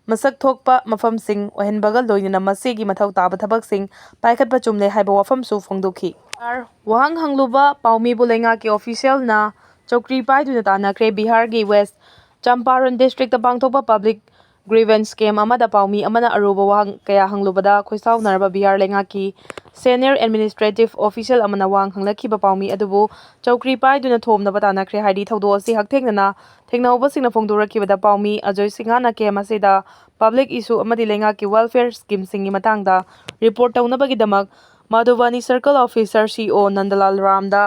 ꯃꯁꯛ ꯊꯣꯛꯄ ꯃꯐꯝꯁꯤꯡ ꯑꯣꯏꯍꯟꯕꯒ ꯂꯣꯏꯅꯅ ꯃꯁꯤꯒꯤ ꯃꯊꯧ ꯇꯥꯕ ꯊꯕꯛꯁꯤꯡ ꯄꯥꯏꯈꯠꯄ ꯆꯨꯝꯂꯦ ꯍꯥꯏꯕ ꯋꯥꯐꯝꯁꯨ ꯐꯣꯡꯗꯣꯛꯈꯤ꯫ ꯋꯥꯍꯪ ꯍꯪꯂꯨꯕ ꯄꯥꯎꯃꯤꯕꯨ ꯂꯩꯉꯥꯛꯀꯤ officialꯅ ꯆꯧꯀ꯭ꯔꯤ ꯄꯥꯏꯗꯨꯅ ꯇꯥꯟꯅꯈ꯭ꯔꯦ꯫ ꯕꯤꯍꯥꯔꯒꯤ ꯋꯦꯁ ꯆꯝꯄꯥꯔꯟ ꯗꯤꯁꯇ꯭ꯔꯤꯛꯇ ꯄꯥꯡꯊꯣꯛꯄ ꯄꯕ꯭ꯂꯤꯛ ꯒ꯭ꯔꯤꯚꯦꯟꯁ ꯀꯦꯝ ꯑꯃꯗ ꯄꯥꯎꯃꯤ ꯑꯃꯅ ꯑꯔꯨꯕ ꯋꯥꯍꯪ ꯀꯌꯥ ꯍꯪꯂꯨꯕꯗ ꯈꯣꯏꯁꯥꯎꯅꯔꯕ ꯕꯤꯍꯥꯔ ꯂꯩꯉꯥꯛꯀꯤ ꯁꯦꯅꯤꯌꯔ ꯑꯦꯗꯃꯤꯅꯤꯁꯇ꯭ꯔꯦꯇꯤꯚ ꯑꯣꯐꯤꯁꯤꯌꯦꯜ ꯑꯃꯅ ꯋꯥꯍꯪ ꯍꯪꯂꯛꯈꯤꯕ ꯄꯥꯎꯃꯤ ꯑꯗꯨꯕꯨ ꯆꯧꯀ꯭ꯔꯤ ꯄꯥꯏꯗꯨꯅ ꯊꯣꯝꯅꯕ ꯇꯥꯟꯅꯈ꯭ꯔꯦ ꯍꯥꯏꯔꯤ꯫ ꯊꯧꯗꯣꯛ ꯑꯁꯤ ꯍꯛꯊꯦꯡꯅꯅ ꯊꯦꯡꯅꯍꯧꯕꯁꯤꯡꯅ ꯐꯣꯡꯗꯣꯔꯛꯈꯤꯕꯗ ꯄꯥꯎꯃꯤ ꯑꯖꯣꯏ ꯁꯤꯡꯍꯅ ꯀꯦꯝ ꯑꯁꯤꯗ ꯄꯕ꯭ꯂꯤꯛ ꯏꯁꯨ ꯑꯃꯗꯤ ꯂꯩꯉꯥꯛꯀꯤ ꯋꯦꯜꯐꯤꯌꯔ ꯁ꯭ꯀꯤꯝꯁꯤꯡꯒꯤ ꯃꯇꯥꯡꯗ ꯔꯤꯄꯣꯔꯠ ꯇꯧꯅꯕꯒꯤꯗꯃꯛ ꯃꯥꯙꯨꯕꯥꯅꯤ ꯁꯔꯀꯜ ꯑꯣꯐꯤꯁꯔ ꯁꯤ ꯑꯣ ꯅꯟꯗꯂꯥꯜ ꯔꯥꯝꯗ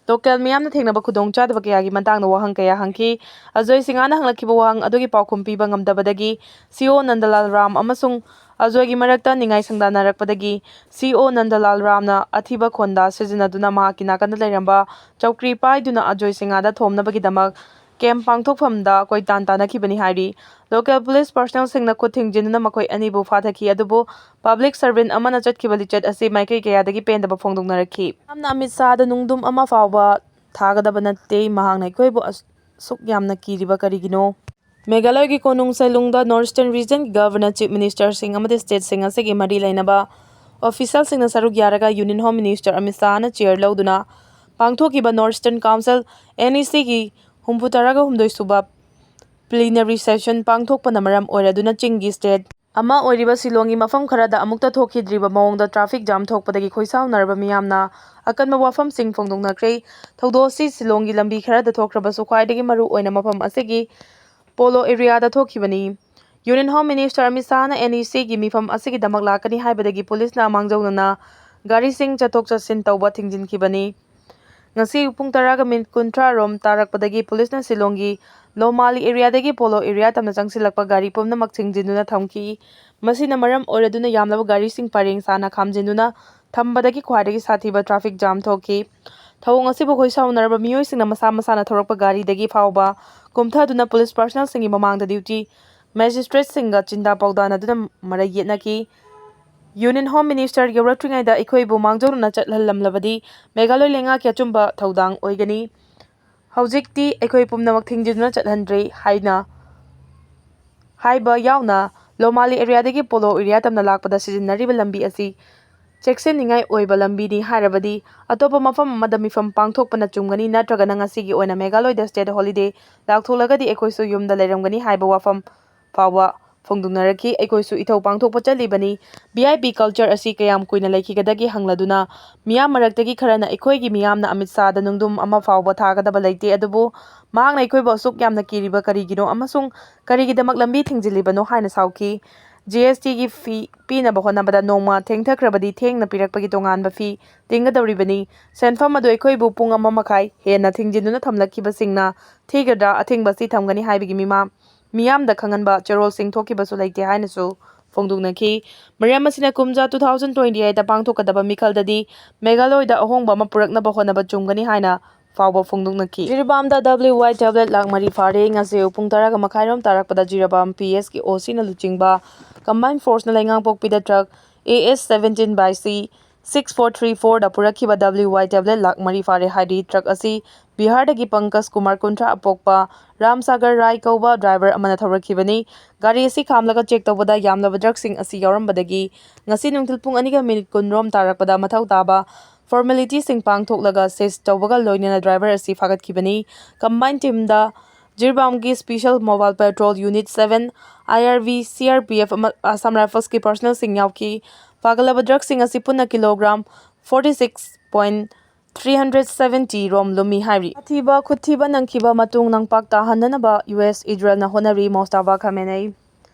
ꯂꯣꯀꯦꯜ ꯃꯤꯌꯥꯝꯅ ꯊꯦꯡꯅꯕ ꯈꯨꯗꯣꯡꯆꯥꯗꯕ ꯀꯌꯥꯒꯤ ꯃꯇꯥꯡꯗ ꯋꯥꯍꯪ ꯀꯌꯥ ꯍꯪꯈꯤ꯫ ꯑꯖꯣꯏ ꯁꯤꯡꯍꯅ ꯍꯪꯂꯛꯈꯤꯕ ꯋꯥꯍꯪ ꯑꯗꯨꯒꯤ ꯄꯥꯎꯈꯨꯝ ꯄꯤꯕ ꯉꯝꯗꯕꯗꯒꯤ ꯁꯤ ꯑꯣ ꯅꯟꯗꯂꯥꯜ ꯔꯥꯝ ꯑꯃꯁꯨꯡ ꯑꯖꯣꯏꯒꯤ ꯃꯔꯛꯇ ꯅꯤꯡꯉꯥꯏ ꯁꯪꯗꯥꯅꯔꯛꯄꯗꯒꯤ ꯁꯤ ꯑꯣ ꯅꯟꯗꯂꯥꯜ ꯔꯥꯝꯅ ꯑꯊꯤꯕ ꯈꯣꯟꯗꯥ ꯁꯤꯖꯤꯟꯅꯗꯨꯅ ꯃꯍꯥꯛꯀꯤ ꯅꯥꯀꯟꯗ ꯂꯩꯔꯝꯕ ꯆꯧꯀ꯭ꯔꯤ ꯄꯥꯏꯗꯨꯅ ꯑꯖꯣꯏ ꯁꯤꯡꯍꯗ ꯊꯣꯝꯅꯕꯒꯤꯗꯃꯛ ꯀꯦꯝ ꯄꯥꯡꯊꯣꯛꯐꯝꯗ ꯀꯣꯏꯇꯥꯟ ꯇꯥꯟꯅꯈꯤꯕꯅꯤ ꯍꯥꯏꯔꯤ꯫ ꯂꯣꯀꯦꯜ ꯄꯨꯂꯤꯁ ꯄꯥꯔꯁꯅꯦꯜꯁꯤꯡꯅ ꯈꯨꯠ ꯊꯤꯡꯖꯤꯟꯗꯨꯅ ꯃꯈꯣꯏ ꯑꯅꯤꯕꯨ ꯐꯥꯊꯈꯤ, ꯑꯗꯨꯕꯨ ꯄꯕ꯭ꯂꯤꯛ ꯁꯔꯚꯦꯟꯠ ꯑꯃꯅ ꯆꯠꯈꯤꯕ ꯂꯤꯆꯠ ꯑꯁꯤ ꯃꯥꯏꯀꯩ ꯀꯌꯥꯗꯒꯤ ꯄꯦꯟꯗꯕ ꯐꯣꯡꯗꯣꯛꯅꯔꯛꯈꯤ꯫ ꯌꯥꯝꯅ ꯑꯃꯤꯠ ꯁꯥꯍꯗ ꯅꯨꯡꯗꯨꯝ ꯑꯃ ꯐꯥꯎꯕ ꯊꯥꯒꯗꯕ ꯅꯠꯇꯦ꯫ ꯃꯍꯥꯛꯅ ꯑꯩꯈꯣꯏꯕꯨ ꯑꯁ-, ꯑꯁꯨꯛ ꯌꯥꯝꯅ ꯀꯤꯔꯤꯕ ꯀꯔꯤꯒꯤꯅꯣ? ꯃꯦꯘꯥꯂꯌꯒꯤ ꯀꯣꯅꯨꯡ ꯁꯦꯂꯨꯡꯗ ꯅꯣꯔꯠ ꯏꯁꯇꯔꯟ ꯔꯤꯖꯟꯒꯤ ꯒꯚꯔꯅꯔ, ꯆꯤꯐ ꯃꯤꯅꯤꯁꯇꯔꯁꯤꯡ ꯑꯃꯗꯤ ꯁ꯭ꯇꯦꯠꯁꯤꯡ ꯑꯁꯤꯒꯤ ꯃꯔꯤ ꯂꯩꯅꯕ ꯑꯣꯐꯤꯁꯤꯌꯦꯜꯁꯤꯡꯅ ꯁꯔꯨꯛ ꯌꯥꯔꯒ ꯌꯨꯅꯤꯌꯟ ꯍꯣꯝ ꯃꯤꯅꯤꯁꯇꯔ ꯑꯃꯤꯠ ꯁꯥꯍꯅ ꯆꯤꯌꯔ ꯂꯧꯗꯨꯅ ꯄꯥꯡꯊꯣꯛꯈꯤꯕ north eastern council, and E ꯁꯤꯒꯤ ꯍꯨꯝꯐꯨ ꯇꯔꯥꯒ ꯍꯨꯝꯗꯣꯏ ꯁꯨꯕ ꯄ꯭ꯂꯤꯅꯔꯤ ꯁꯦꯁꯟ ꯄꯥꯡꯊꯣꯛꯄꯅ ꯃꯔꯝ ꯑꯣꯏꯔꯗꯨꯅ ꯆꯤꯡꯒꯤ ꯁ꯭ꯇꯦꯠ ꯑꯃ ꯑꯣꯏꯔꯤꯕ ꯁꯤꯂꯣꯡꯒꯤ ꯃꯐꯝ ꯈꯔꯗ ꯑꯃꯨꯛꯇ ꯊꯣꯛꯈꯤꯗ꯭ꯔꯤꯕ ꯃꯑꯣꯡꯗ ꯇ꯭ꯔꯥꯐꯤꯛ ꯖꯥꯝ ꯊꯣꯛꯄꯗꯒꯤ ꯈꯣꯏꯁꯥꯎꯅꯔꯕ ꯃꯤꯌꯥꯝꯅ ꯑꯀꯟꯕ ꯋꯥꯐꯝꯁꯤꯡ ꯐꯣꯡꯗꯣꯛꯅꯈ꯭ꯔꯦ꯫ ꯊꯧꯗꯣꯛ ꯑꯁꯤ ꯁꯤꯂꯣꯡꯒꯤ ꯂꯝꯕꯤ ꯈꯔꯗ ꯊꯣꯛꯈ꯭ꯔꯕꯁꯨ ꯈ꯭ꯋꯥꯏꯗꯒꯤ ꯃꯔꯨ ꯑꯣꯏꯅ ꯃꯐꯝ ꯑꯁꯤꯒꯤ ꯄꯣꯂꯣ ꯑꯦꯔꯤꯌꯥꯗ ꯊꯣꯛꯈꯤꯕꯅꯤ꯫ ꯌꯨꯅꯤꯌꯟ ꯍꯣꯝ ꯃꯤꯅꯤꯁꯇꯔ ꯑꯃꯤꯠ ꯁꯥꯍꯅ ꯑꯦꯟ ꯏ ꯁꯤꯒꯤ ꯃꯤꯐꯝ ꯑꯁꯤꯒꯤꯗꯃꯛ ꯂꯥꯛꯀꯅꯤ ꯍꯥꯏꯕꯗꯒꯤ ꯄꯨꯂꯤꯁꯅ ꯃꯥꯡꯖꯧꯅꯅ ꯒꯥꯔꯤꯁꯤꯡ ꯆꯠꯊꯣꯛ ꯆꯠꯁꯤꯟ ꯇꯧꯕ ꯊꯤꯡꯖꯤꯟꯈꯤꯕꯅꯤ꯫ ꯉꯁꯤ ꯄꯨꯡ ꯇꯔꯥꯒ ꯃꯤꯅꯤꯠ ꯀꯨꯟꯊ꯭ꯔꯥ ꯔꯣꯝ ꯇꯥꯔꯛꯄꯗꯒꯤ ꯄꯨꯂꯤꯁꯅ ꯁꯤꯂꯣꯡꯒꯤ ꯂꯣꯃꯥꯂꯤ ꯑꯦꯔꯤꯌꯥꯗꯒꯤ ꯄꯣꯂꯣ ꯑꯦꯔꯤꯌꯥ ꯇꯝꯅ ꯆꯪꯁꯤꯜꯂꯛꯄ ꯒꯥꯔꯤ ꯄꯨꯝꯅꯃꯛ ꯊꯤꯡꯖꯤꯟꯗꯨꯅ ꯊꯝꯈꯤ꯫ ꯃꯁꯤꯅ ꯃꯔꯝ ꯑꯣꯏꯔꯗꯨꯅ ꯌꯥꯝꯂꯕ ꯒꯥꯔꯤꯁꯤꯡ ꯄꯔꯦꯡ ꯁꯥꯅ ꯈꯥꯝꯖꯤꯟꯗꯨꯅ ꯊꯝꯕꯗꯒꯤ ꯈ꯭ꯋꯥꯏꯗꯒꯤ ꯁꯥꯊꯤꯕ ꯇ꯭ꯔꯥꯐꯤꯛ ꯖꯥꯝ ꯊꯣꯛꯈꯤ꯫ ꯊꯧꯑꯣꯡ ꯑꯁꯤꯕꯨ ꯈꯣꯏꯁꯥꯎꯅꯔꯕ ꯃꯤꯑꯣꯏꯁꯤꯡꯅ ꯃꯁꯥ ꯃꯁꯥꯅ ꯊꯧꯔꯛꯄ ꯒꯥꯔꯤꯗꯒꯤ ꯐꯥꯎꯕ ꯀꯨꯝꯊꯗꯨꯅ ꯄꯨꯂꯤꯁ ꯄꯥꯔꯁꯅꯦꯜꯁꯤꯡꯒꯤ ꯃꯃꯥꯡꯗ ꯗ꯭ꯌꯨꯇꯤ ꯃꯦꯖꯤꯁꯇ꯭ꯔꯦꯠꯁꯤꯡꯒ ꯆꯤꯟꯗꯥ ꯄꯥꯎꯗꯥꯅꯗꯨꯅ ꯃꯔꯩ ꯌꯦꯠꯅꯈꯤ꯫ ꯌꯨꯅꯤꯌꯟ ꯍꯣꯝ ꯃꯤꯅꯤꯁꯇꯔ ꯌꯧꯔꯛꯇ꯭ꯔꯤꯉꯩꯗ ꯑꯩꯈꯣꯏꯕꯨ ꯃꯥꯡꯖꯧꯅꯅ ꯆꯠꯍꯜꯂꯝꯂꯕꯗꯤ ꯃꯦꯘꯥꯂꯣꯏ ꯂꯩꯉꯥꯛꯀꯤ ꯑꯆꯨꯝꯕ ꯊꯧꯗꯥꯡ ꯑꯣꯏꯒꯅꯤ꯫ ꯍꯧꯖꯤꯛꯇꯤ ꯑꯩꯈꯣꯏ ꯄꯨꯝꯅꯃꯛ ꯊꯤꯡꯖꯤꯟꯗꯨꯅ ꯆꯠꯍꯟꯗ꯭ꯔꯦ ꯍꯥꯏꯅ ꯍꯥꯏꯕ ꯌꯥꯎꯅ ꯂꯣꯃꯥꯂꯤ ꯑꯦꯔꯤꯌꯥꯗꯒꯤ ꯄꯣꯂꯣ ꯑꯦꯔꯤꯌꯥ ꯇꯝꯅ ꯂꯥꯛꯄꯗ ꯁꯤꯖꯤꯟꯅꯔꯤꯕ ꯂꯝꯕꯤ ꯑꯁꯤ ꯆꯦꯛꯁꯤꯟꯅꯤꯡꯉꯥꯏ ꯑꯣꯏꯕ ꯂꯝꯕꯤꯅꯤ ꯍꯥꯏꯔꯕꯗꯤ ꯑꯇꯣꯞꯄ ꯃꯐꯝ ꯑꯃꯗ ꯃꯤꯐꯝ ꯄꯥꯡꯊꯣꯛꯄꯅ ꯆꯨꯝꯒꯅꯤ, ꯅꯠꯇ꯭ꯔꯒꯅ ꯉꯁꯤꯒꯤ ꯑꯣꯏꯅ ꯃꯦꯘꯥꯂꯣꯏꯗ state holiday ꯂꯥꯎꯊꯣꯛꯂꯒꯗꯤ ꯑꯩꯈꯣꯏꯁꯨ ꯌꯨꯝꯗ ꯂꯩꯔꯝꯒꯅꯤ ꯍꯥꯏꯕ ꯋꯥꯐꯝ ꯐꯥꯎꯕ ꯐꯣꯡꯗꯣꯛꯅꯔꯛꯈꯤ꯫ ꯑꯩꯈꯣꯏꯁꯨ ꯏꯊꯧ ꯄꯥꯡꯊꯣꯛꯄ ꯆꯠꯂꯤꯕꯅꯤ꯫ V I P culture ꯑꯁꯤ ꯀꯌꯥꯝ ꯀꯨꯏꯅ ꯂꯩꯈꯤꯒꯗꯒꯦ ꯍꯪꯂꯗꯨꯅ ꯃꯤꯌꯥꯝ ꯃꯔꯛꯇꯒꯤ ꯈꯔꯅ ꯑꯩꯈꯣꯏꯒꯤ ꯃꯤꯌꯥꯝꯅ ꯑꯃꯤꯠ ꯁꯥꯍꯗ ꯅꯨꯡꯗꯨꯝ ꯑꯃ ꯐꯥꯎꯕ ꯊꯥꯒꯗꯕ ꯂꯩꯇꯦ, ꯑꯗꯨꯕꯨ ꯃꯍꯥꯛꯅ ꯑꯩꯈꯣꯏꯕꯨ ꯑꯁꯨꯛ ꯌꯥꯝꯅ ꯀꯤꯔꯤꯕ ꯀꯔꯤꯒꯤꯅꯣ ꯑꯃꯁꯨꯡ ꯀꯔꯤꯒꯤꯗꯃꯛ ꯂꯝꯕꯤ ꯊꯤꯡꯖꯤꯜꯂꯤꯕꯅꯣ ꯍꯥꯏꯅ ꯁꯥꯎꯈꯤ꯫ G S T ꯒꯤ fee ꯄꯤꯅꯕ ꯍꯣꯠꯅꯕꯗ ꯅꯣꯡꯃ ꯊꯦꯡꯊꯈ꯭ꯔꯕꯗꯤ ꯊꯦꯡꯅ ꯄꯤꯔꯛꯄꯒꯤ ꯇꯣꯉꯥꯟꯕ fee ꯇꯤꯡꯒꯗꯧꯔꯤꯕꯅꯤ꯫ ꯁꯦꯟꯐꯝ ꯑꯗꯨ ꯑꯩꯈꯣꯏꯕꯨ ꯄꯨꯡ ꯑꯃ ꯃꯈꯥꯏ ꯍꯦꯟꯅ ꯊꯤꯡꯖꯤꯟꯗꯨꯅ ꯊꯝꯂꯛꯈꯤꯕꯁꯤꯡꯅ ꯊꯤꯒꯗ꯭ꯔꯥ, ꯑꯊꯤꯡꯕ ꯑꯁꯤ ꯊꯝꯒꯅꯤ ꯍꯥꯏꯕꯒꯤ ꯃꯤꯃꯥ-, ꯃꯤꯌꯥꯝꯗ ꯈꯪꯍꯟꯕ ꯆꯦꯔꯣꯜꯁꯤꯡ ꯊꯣꯛꯈꯤꯕꯁꯨ ꯂꯩꯇꯦ ꯍꯥꯏꯅꯁꯨ ꯐꯣꯡꯗꯣꯛꯅꯈꯤ꯫ ꯃꯔꯝ ꯑꯁꯤꯅ ꯀꯨꯝꯖꯥ two thousand twenty eight ꯄꯥꯡꯊꯣꯛꯀꯗꯕ ꯃꯤꯈꯜꯗꯗꯤ ꯃꯦꯘꯥꯂꯣꯏꯗ ꯑꯍꯣꯡꯕ ꯑꯃ ꯄꯨꯔꯛꯅꯕ ꯍꯣꯠꯅꯕ ꯆꯨꯝꯒꯅꯤ ꯍꯥꯏꯅ ꯐꯥꯎꯕ ꯐꯣꯡꯗꯣꯛꯅꯈꯤ꯫ ꯖꯤꯔꯤꯕꯥꯝꯗ W Y tablet ꯂꯥꯛ ꯃꯔꯤ ꯐꯥꯔꯦ꯫ ꯉꯁꯤ ꯄꯨꯡ ꯇꯔꯥꯒ ꯃꯈꯥꯏꯔꯣꯝ ꯇꯥꯔꯛꯄꯗ ꯖꯤꯔꯤꯕꯥꯝ P S ꯀꯤ O C ꯅ ꯂꯨꯆꯤꯡꯕ combined force ꯅ ꯂꯩꯉꯥꯡꯄꯣꯛꯄꯤꯗ truck A S seventeen by C six four three four the ꯄꯨꯔꯛꯈꯤꯕ W Y tablet ꯂꯥꯛ ꯃꯔꯤ ꯐꯥꯔꯦ ꯍꯥꯏꯔꯤ꯫ Truck ꯑꯁꯤ ꯕꯤꯍꯥꯔꯗꯒꯤ ꯄꯪꯀꯖ ꯀꯨꯃꯥꯔ, ꯀꯨꯟꯊ꯭ꯔꯥ ꯄꯣꯛꯄ, ꯔꯥꯝꯁꯥꯒꯔ ꯔꯥꯏ ꯀꯧꯕ driver ꯑꯃꯅ ꯊꯧꯔꯛꯈꯤꯕꯅꯤ꯫ ꯒꯥꯔꯤ ꯑꯁꯤ ꯈꯥꯝꯂꯒ check ꯇꯧꯕꯗ ꯌꯥꯝꯂꯕ drug ꯁꯤꯡ ꯑꯁꯤ ꯌꯥꯎꯔꯝꯕꯗꯒꯤ ꯉꯁꯤ ꯅꯨꯡꯊꯤꯜ ꯄꯨꯡ ꯑꯅꯤꯒ minute ꯀꯨꯟꯔꯣꯝ ꯇꯥꯔꯛꯄꯗ ꯃꯊꯧ ꯇꯥꯕ formality ꯁꯤꯡ ꯄꯥꯡꯊꯣꯛꯂꯒ seize ꯇꯧꯕꯒ ꯂꯣꯏꯅꯅ driver ꯑꯁꯤ ꯐꯥꯒꯠꯈꯤꯕꯅꯤ꯫ Combined team the ꯖꯤꯔꯤꯕꯥꯝꯒꯤ Special Mobile Patrol Unit seven, I R B, C R P F ꯑꯃ-, Assam Rifles ꯀꯤ personnel ꯁꯤꯡ ꯌꯥꯎꯈꯤ꯫ ꯐꯥꯒꯠꯂꯕ drug ꯁꯤꯡ ꯑꯁꯤ ꯄꯨꯟꯅ kilogram forty six point three hundred seventy ꯔꯣꯝ ꯂꯨꯝꯃꯤ ꯍꯥꯏꯔꯤ꯫ ꯑꯊꯤꯕ ꯈꯨꯠꯊꯤꯕ ꯅꯪꯈꯤꯕ ꯃꯇꯨꯡ ꯅꯪꯄꯥꯛ ꯇꯥꯍꯟꯅꯅꯕ U S ꯏꯖꯔꯦꯜꯅ ꯍꯣꯠꯅꯔꯤ꯫ ꯃꯣꯁꯇꯥꯕꯥ ꯈꯥꯃꯦꯅꯦꯏ꯫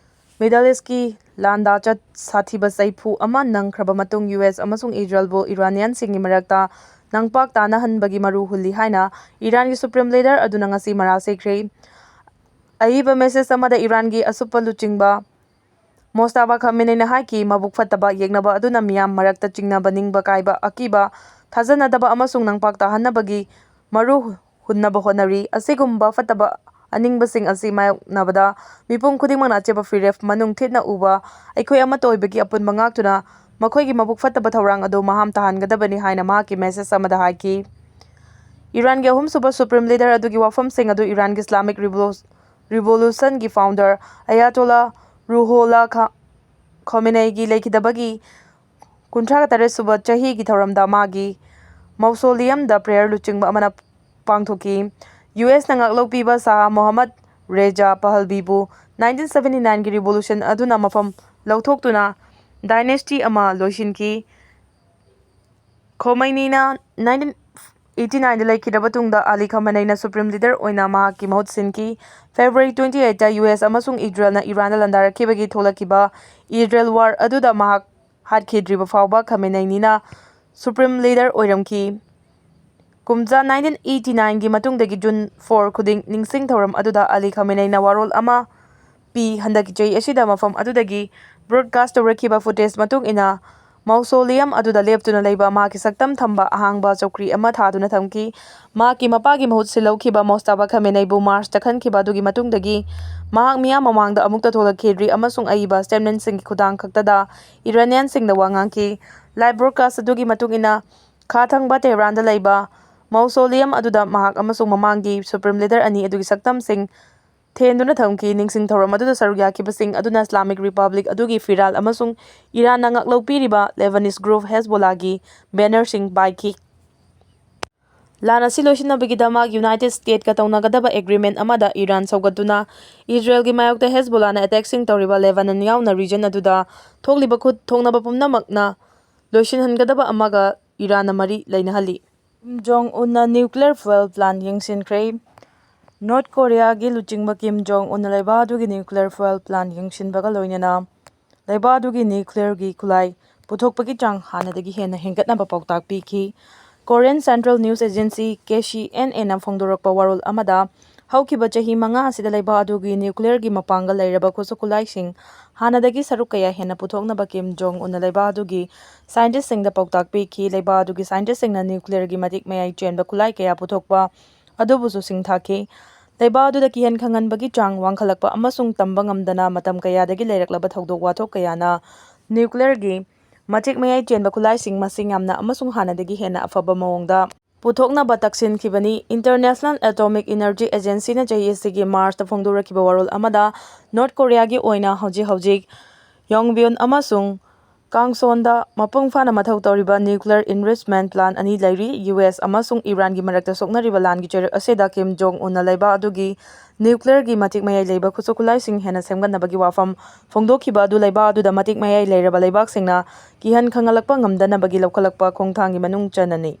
Middle East ꯀꯤ ꯂꯥꯟꯗꯥ ꯆꯠ-, ꯁꯥꯊꯤꯕ ꯆꯩꯐꯨ ꯑꯃ ꯅꯪꯈ꯭ꯔꯕ ꯃꯇꯨꯡ U S ꯑꯃꯁꯨꯡ ꯏꯖꯔꯦꯜꯕꯨ Iranian ꯁꯤꯡꯒꯤ ꯃꯔꯛꯇ ꯅꯪꯄꯥꯛ ꯇꯥꯅꯍꯟꯕꯒꯤ ꯃꯔꯨ ꯍꯨꯜꯂꯤ ꯍꯥꯏꯅ ꯏꯔꯥꯟꯒꯤ Supreme Leader ꯑꯗꯨꯅ ꯉꯁꯤ ꯃꯔꯥꯜ ꯁꯤꯈ꯭ꯔꯦ꯫ ꯑꯏꯕ message ꯑꯃꯗ ꯏꯔꯥꯟꯒꯤ ꯑꯁꯨꯞꯄ ꯂꯨꯆꯤꯡꯕ ꯃꯣꯁꯇꯥꯕꯥ ꯈꯥꯃꯦꯅꯦꯏꯅ ꯍꯥꯏꯈꯤ, ꯃꯕꯨꯛ ꯐꯠꯇꯕ ꯌꯦꯛꯅꯕ ꯑꯗꯨꯅ ꯃꯤꯌꯥꯝ ꯃꯔꯛꯇ ꯆꯤꯡꯅꯕ, ꯅꯤꯡꯕ ꯀꯥꯏꯕ, ꯑꯀꯤꯕ, ꯊꯥꯖꯅꯗꯕ ꯑꯃꯁꯨꯡ ꯅꯪꯄꯥꯛ ꯇꯥꯍꯟꯅꯕꯒꯤ ꯃꯔꯨ ꯍꯨꯟꯅꯕ ꯍꯣꯠꯅꯔꯤ꯫ ꯑꯁꯤꯒꯨꯝꯕ ꯐꯠꯇꯕ ꯑꯅꯤꯡꯕꯁꯤꯡ ꯑꯁꯤ ꯃꯥꯌꯣꯛꯅꯕꯗ ꯃꯤꯄꯨꯝ ꯈꯨꯗꯤꯡꯃꯛꯅ ꯑꯆꯦꯠꯄ ꯐꯤꯔꯦꯞ, ꯃꯅꯨꯡ ꯊꯤꯠꯅ ꯎꯕ, ꯑꯩꯈꯣꯏ ꯑꯃꯠꯇ ꯑꯣꯏꯕꯒꯤ ꯑꯄꯨꯟꯕ ꯉꯥꯛꯇꯨꯅ ꯃꯈꯣꯏꯒꯤ ꯃꯕꯨꯛ ꯐꯠꯇꯕ ꯊꯧꯔꯥꯡ ꯑꯗꯨ ꯃꯍꯥꯝ ꯇꯥꯍꯟꯒꯗꯕꯅꯤ ꯍꯥꯏꯅ ꯃꯍꯥꯛꯀꯤ message ꯑꯃꯗ ꯍꯥꯏꯈꯤ꯫ ꯏꯔꯥꯟꯒꯤ ꯑꯍꯨꯝꯁꯨꯕ Supreme Leader ꯑꯗꯨꯒꯤ ꯋꯥꯐꯝꯁꯤꯡ ꯑꯗꯨ ꯏꯔꯥꯟꯒꯤ Islamic Revolu-, Revolution ꯒꯤ founder Ayatollah Ruhollah Kha-, Khomeini ꯒꯤ ꯂꯩꯈꯤꯗꯕꯒꯤ ꯀꯨꯟꯊ꯭ꯔꯥ ꯇꯔꯦꯠ ꯁꯨꯕ ꯆꯍꯤꯒꯤ ꯊꯧꯔꯝꯗ ꯃꯥꯒꯤ mausoleum ꯗ prayer ꯂꯨꯆꯤꯡꯕ ꯑꯃꯅ ꯄꯥꯡꯊꯣꯛꯈꯤ꯫ ꯌꯨ ꯑꯦꯁꯅ ꯉꯥꯛꯂꯧꯄꯤꯕ ꯁꯥꯍ ꯃꯣꯍꯝꯃꯗ ꯔꯦꯖꯥ ꯄꯍꯜꯕꯤꯕꯨ nineteen seventy nine ꯒꯤ revolution ꯑꯗꯨꯅ ꯃꯐꯝ ꯂꯧꯊꯣꯛꯇꯨꯅ dynasty ꯑꯃ ꯂꯣꯏꯁꯤꯟꯈꯤ꯫ ꯈꯣꯃꯩꯅꯤꯅ nineteen eighty nine ꯗ ꯂꯩꯈꯤꯗ꯭ꯔꯕ ꯇꯨꯡꯗ ꯑꯂꯤ ꯈꯃꯦꯅꯩꯅ supreme leader ꯑꯣꯏꯅ ꯃꯍꯥꯛꯀꯤ ꯃꯍꯨꯠ ꯁꯤꯟꯈꯤ꯫ February twenty eight ꯇ ꯌꯨ ꯑꯦꯁ ꯑꯃꯁꯨꯡ ꯏꯖꯔꯦꯜꯅ ꯏꯔꯥꯟꯗ ꯂꯥꯟꯗꯥꯔꯛꯈꯤꯕꯒꯤ ꯊꯣꯛꯂꯛꯈꯤꯕ ꯏꯖꯔꯦꯜ war ꯑꯗꯨꯗ ꯃꯍꯥꯛ ꯍꯥꯠꯈꯤꯗ꯭ꯔꯤꯕ ꯐꯥꯎꯕ ꯈꯃꯦꯅꯩꯅꯤꯅ supreme leader ꯑꯣꯏꯔꯝꯈꯤ꯫ ꯀꯨꯝꯖꯥ nineteen eighty nine ꯒꯤ ꯃꯇꯨꯡꯗꯒꯤ June four ꯈꯨꯗꯤꯡ ꯅꯤꯡꯁꯤꯡ ꯊꯧꯔꯝ ꯑꯗꯨꯗ ꯑꯂꯤ ꯈꯃꯦꯅꯩꯅ ꯋꯥꯔꯣꯜ ꯑꯃ ꯄꯤ꯫ ꯍꯟꯗꯛꯀꯤ ꯆꯍꯤ ꯑꯁꯤꯗ ꯃꯐꯝ ꯑꯗꯨꯗꯒꯤ broadcast ꯇꯧꯔꯛꯈꯤꯕ footage ꯃꯇꯨꯡ ꯏꯟꯅ mausoleum ꯑꯗꯨꯗ ꯂꯦꯞꯇꯨꯅ ꯂꯩꯕ ꯃꯍꯥꯛꯀꯤ ꯁꯛꯇꯝ ꯊꯝꯕ ꯑꯍꯥꯡꯕ ꯆꯧꯀ꯭ꯔꯤ ꯑꯃ ꯊꯥꯗꯨꯅ ꯊꯝꯈꯤ꯫ ꯃꯍꯥꯛꯀꯤ ꯃꯄꯥꯒꯤ ꯃꯍꯨꯠ ꯁꯤꯜꯍꯧꯈꯤꯕ ꯃꯣꯁꯇꯥꯕꯥ ꯈꯃꯦꯅꯩꯕꯨ March ꯇ ꯈꯟꯈꯤꯕ ꯑꯗꯨꯒꯤ ꯃꯇꯨꯡꯗꯒꯤ ꯃꯍꯥꯛ ꯃꯤꯌꯥꯝ ꯃꯃꯥꯡꯗ ꯑꯃꯨꯛꯇ ꯊꯣꯛꯂꯛꯈꯤꯗ꯭ꯔꯤ ꯑꯃꯁꯨꯡ ꯑꯏꯕ statement ꯁꯤꯡꯒꯤ ꯈꯨꯠꯊꯥꯡ ꯈꯛꯇꯗ Iranian ꯁꯤꯡꯗ ꯋꯥ ꯉꯥꯡꯈꯤ꯫ Live broadcast ꯑꯗꯨꯒꯤ ꯃꯇꯨꯡ ꯏꯟꯅ ꯈꯥ ꯊꯪꯕ ꯇꯦꯍꯔꯥꯟꯗ ꯂꯩꯕ mausoleum ꯑꯗꯨꯗ ꯃꯍꯥꯛ ꯑꯃꯁꯨꯡ ꯃꯃꯥꯡꯒꯤ supreme leader ꯑꯅꯤ ꯑꯗꯨꯒꯤ ꯁꯛꯇꯝꯁꯤꯡ ꯊꯦꯟꯗꯨꯅ ꯊꯝꯈꯤ꯫ ꯅꯤꯡꯁꯤꯡ ꯊꯧꯔꯝ ꯑꯗꯨꯗ ꯁꯔꯨꯛ ꯌꯥꯈꯤꯕꯁꯤꯡ ꯑꯗꯨꯅ Islamic Republic ꯑꯗꯨꯒꯤ ꯐꯤꯔꯥꯜ ꯑꯃꯁꯨꯡ ꯏꯔꯥꯟꯅ ꯉꯥꯛꯂꯧꯄꯤꯔꯤꯕ Lebanese group Hezbollahꯒꯤ bannerꯁꯤꯡ ꯄꯥꯏꯈꯤ꯫ ꯂꯥꯟ ꯑꯁꯤ ꯂꯣꯏꯁꯤꯟꯅꯕꯒꯤꯗꯃꯛ United Statesꯀ ꯇꯧꯅꯒꯗꯕ agreement ꯑꯃꯗ ꯏꯔꯥꯟ ꯁꯧꯒꯠꯇꯨꯅ ꯏꯖꯔꯦꯜꯒꯤ ꯃꯥꯌꯣꯛꯇ ꯍꯦꯖꯕꯣꯂꯥꯅ attackꯁꯤꯡ ꯇꯧꯔꯤꯕ ꯂꯦꯕꯥꯅꯟ ꯌꯥꯎꯅ region ꯑꯗꯨꯗ ꯊꯣꯛꯂꯤꯕ ꯈꯨꯠ ꯊꯣꯛꯅꯕ ꯄꯨꯝꯅꯃꯛꯅ ꯂꯣꯏꯁꯤꯟꯍꯟꯒꯗꯕ ꯑꯃꯒ ꯏꯔꯥꯟꯅ ꯃꯔꯤ ꯂꯩꯅꯍꯜꯂꯤ꯫ ꯀꯤꯝ ꯖꯣꯡ ꯎꯟꯅ nuclear fuel plant ꯌꯦꯡꯁꯤꯟꯈ꯭ꯔꯦ꯫ ꯅꯣꯔꯠ ꯀꯣꯔꯤꯌꯥꯒꯤ ꯂꯨꯆꯤꯡꯕ ꯀꯤꯝ ꯖꯣꯡ ꯎꯟꯅ ꯂꯩꯕꯥꯛ ꯑꯗꯨꯒꯤ nuclear fuel plant ꯌꯦꯡꯁꯤꯟꯕꯒ ꯂꯣꯏꯅꯅ ꯂꯩꯕꯥꯛ ꯑꯗꯨꯒꯤ nuclearꯒꯤ ꯈꯨꯠꯂꯥꯏ ꯄꯨꯊꯣꯛꯄꯒꯤ ꯆꯥꯡ ꯍꯥꯟꯅꯗꯒꯤ ꯍꯦꯟꯅ ꯍꯦꯟꯒꯠꯅꯕ ꯄꯥꯎꯇꯥꯛ ꯄꯤꯈꯤ꯫ Korean Central News Agency, K C N Aꯅ ꯐꯣꯡꯗꯣꯔꯛꯄ ꯋꯥꯔꯣꯜ ꯑꯃꯗ, ꯍꯧꯈꯤꯕ ꯆꯍꯤ ꯃꯉꯥ ꯑꯁꯤꯗ ꯂꯩꯕꯥꯛ ꯑꯗꯨꯒꯤ nuclearꯒꯤ ꯃꯄꯥꯡꯒꯜ ꯂꯩꯔꯕ ꯈꯨꯠꯁꯨ ꯈꯨꯠꯂꯥꯏꯁꯤꯡ ꯍꯥꯟꯅꯗꯒꯤ ꯁꯔꯨꯛ ꯀꯌꯥ ꯍꯦꯟꯅ ꯄꯨꯊꯣꯛꯅꯕ ꯀꯤꯝ ꯖꯣꯡ ꯎꯟꯅ ꯂꯩꯕꯥꯛ ꯑꯗꯨꯒꯤ scientistꯁꯤꯡꯗ ꯄꯥꯎꯇꯥꯛ ꯄꯤꯈꯤ꯫ ꯂꯩꯕꯥꯛ ꯑꯗꯨꯒꯤ scientistꯁꯤꯡꯅ nuclearꯒꯤ ꯃꯇꯤꯛ ꯃꯌꯥꯏ ꯆꯦꯟꯕ ꯈꯨꯠꯂꯥꯏ ꯀꯌꯥ ꯄꯨꯊꯣꯛꯄ ꯑꯗꯨꯕꯨꯁꯨ ꯁꯤꯡꯊꯥꯈꯤ꯫ ꯂꯩꯕꯥꯛ ꯑꯗꯨꯗ ꯀꯤꯍꯟ ꯈꯪꯍꯟꯕꯒꯤ ꯆꯥꯡ ꯋꯥꯡꯈꯠꯂꯛꯄ ꯑꯃꯁꯨꯡ ꯇꯝꯕ ꯉꯝꯗꯅ ꯃꯇꯝ ꯀꯌꯥꯗꯒꯤ ꯂꯩꯔꯛꯂꯕ ꯊꯧꯗꯣꯛ ꯋꯥꯊꯣꯛ ꯀꯌꯥꯅ nuclearꯒꯤ ꯃꯇꯤꯛ ꯃꯌꯥꯏ ꯆꯦꯟꯕ ꯈꯨꯠꯂꯥꯏꯁꯤꯡ ꯃꯁꯤꯡ ꯌꯥꯝꯅ ꯑꯃꯁꯨꯡ ꯍꯥꯟꯅꯗꯒꯤ ꯍꯦꯟꯅ ꯑꯐꯕ ꯃꯑꯣꯡꯗ ꯄꯨꯊꯣꯛꯅꯕ ꯇꯛꯁꯤꯟꯈꯤꯕꯅꯤ꯫ International Atomic Energy Agencyꯅ ꯆꯍꯤ ꯑꯁꯤꯒꯤ Marchꯇ ꯐꯣꯡꯗꯣꯔꯛꯈꯤꯕ ꯋꯥꯔꯣꯜ ꯑꯃꯗ, ꯅꯣꯔꯠ ꯀꯣꯔꯤꯌꯥꯒꯤ ꯑꯣꯏꯅ ꯍꯧꯖꯤꯛ ꯍꯧꯖꯤꯛ ꯌꯣꯡꯕꯤꯌꯣꯟ ꯑꯃꯁꯨꯡ ꯀꯥꯡꯁꯣꯟꯗ ꯃꯄꯨꯡ ꯐꯥꯅ ꯃꯊꯧ ꯇꯧꯔꯤꯕ nuclear enrichment plant ꯑꯅꯤ ꯂꯩꯔꯤ꯫ ꯌꯨ ꯑꯦꯁ ꯑꯃꯁꯨꯡ ꯏꯔꯥꯟꯒꯤ ꯃꯔꯛꯇ ꯁꯣꯛꯅꯔꯤꯕ ꯂꯥꯟꯒꯤ ꯆꯩꯔꯛ ꯑꯁꯤꯗ ꯀꯤꯝ ꯖꯣꯡ ꯎꯟꯅ ꯂꯩꯕꯥꯛ ꯑꯗꯨꯒꯤ nuclearꯒꯤ ꯃꯇꯤꯛ ꯃꯌꯥꯏ ꯂꯩꯕ ꯈꯨꯠꯁꯨ ꯈꯨꯠꯂꯥꯏꯁꯤꯡ ꯍꯦꯟꯅ ꯁꯦꯝꯒꯠꯅꯕꯒꯤ ꯋꯥꯐꯝ ꯐꯣꯡꯗꯣꯛꯈꯤꯕ ꯑꯗꯨ ꯂꯩꯕꯥꯛ ꯑꯗꯨꯗ ꯃꯇꯤꯛ ꯃꯌꯥꯏ ꯂꯩꯔꯕ ꯂꯩꯕꯥꯛꯁꯤꯡꯅ ꯀꯤꯍꯟ ꯈꯪꯍꯜꯂꯛꯄ ꯉꯝꯗꯅꯕꯒꯤ ꯂꯧꯈꯠꯂꯛꯄ ꯈꯣꯡꯊꯥꯡꯒꯤ ꯃꯅꯨꯡ ꯆꯟꯅꯅꯤ꯫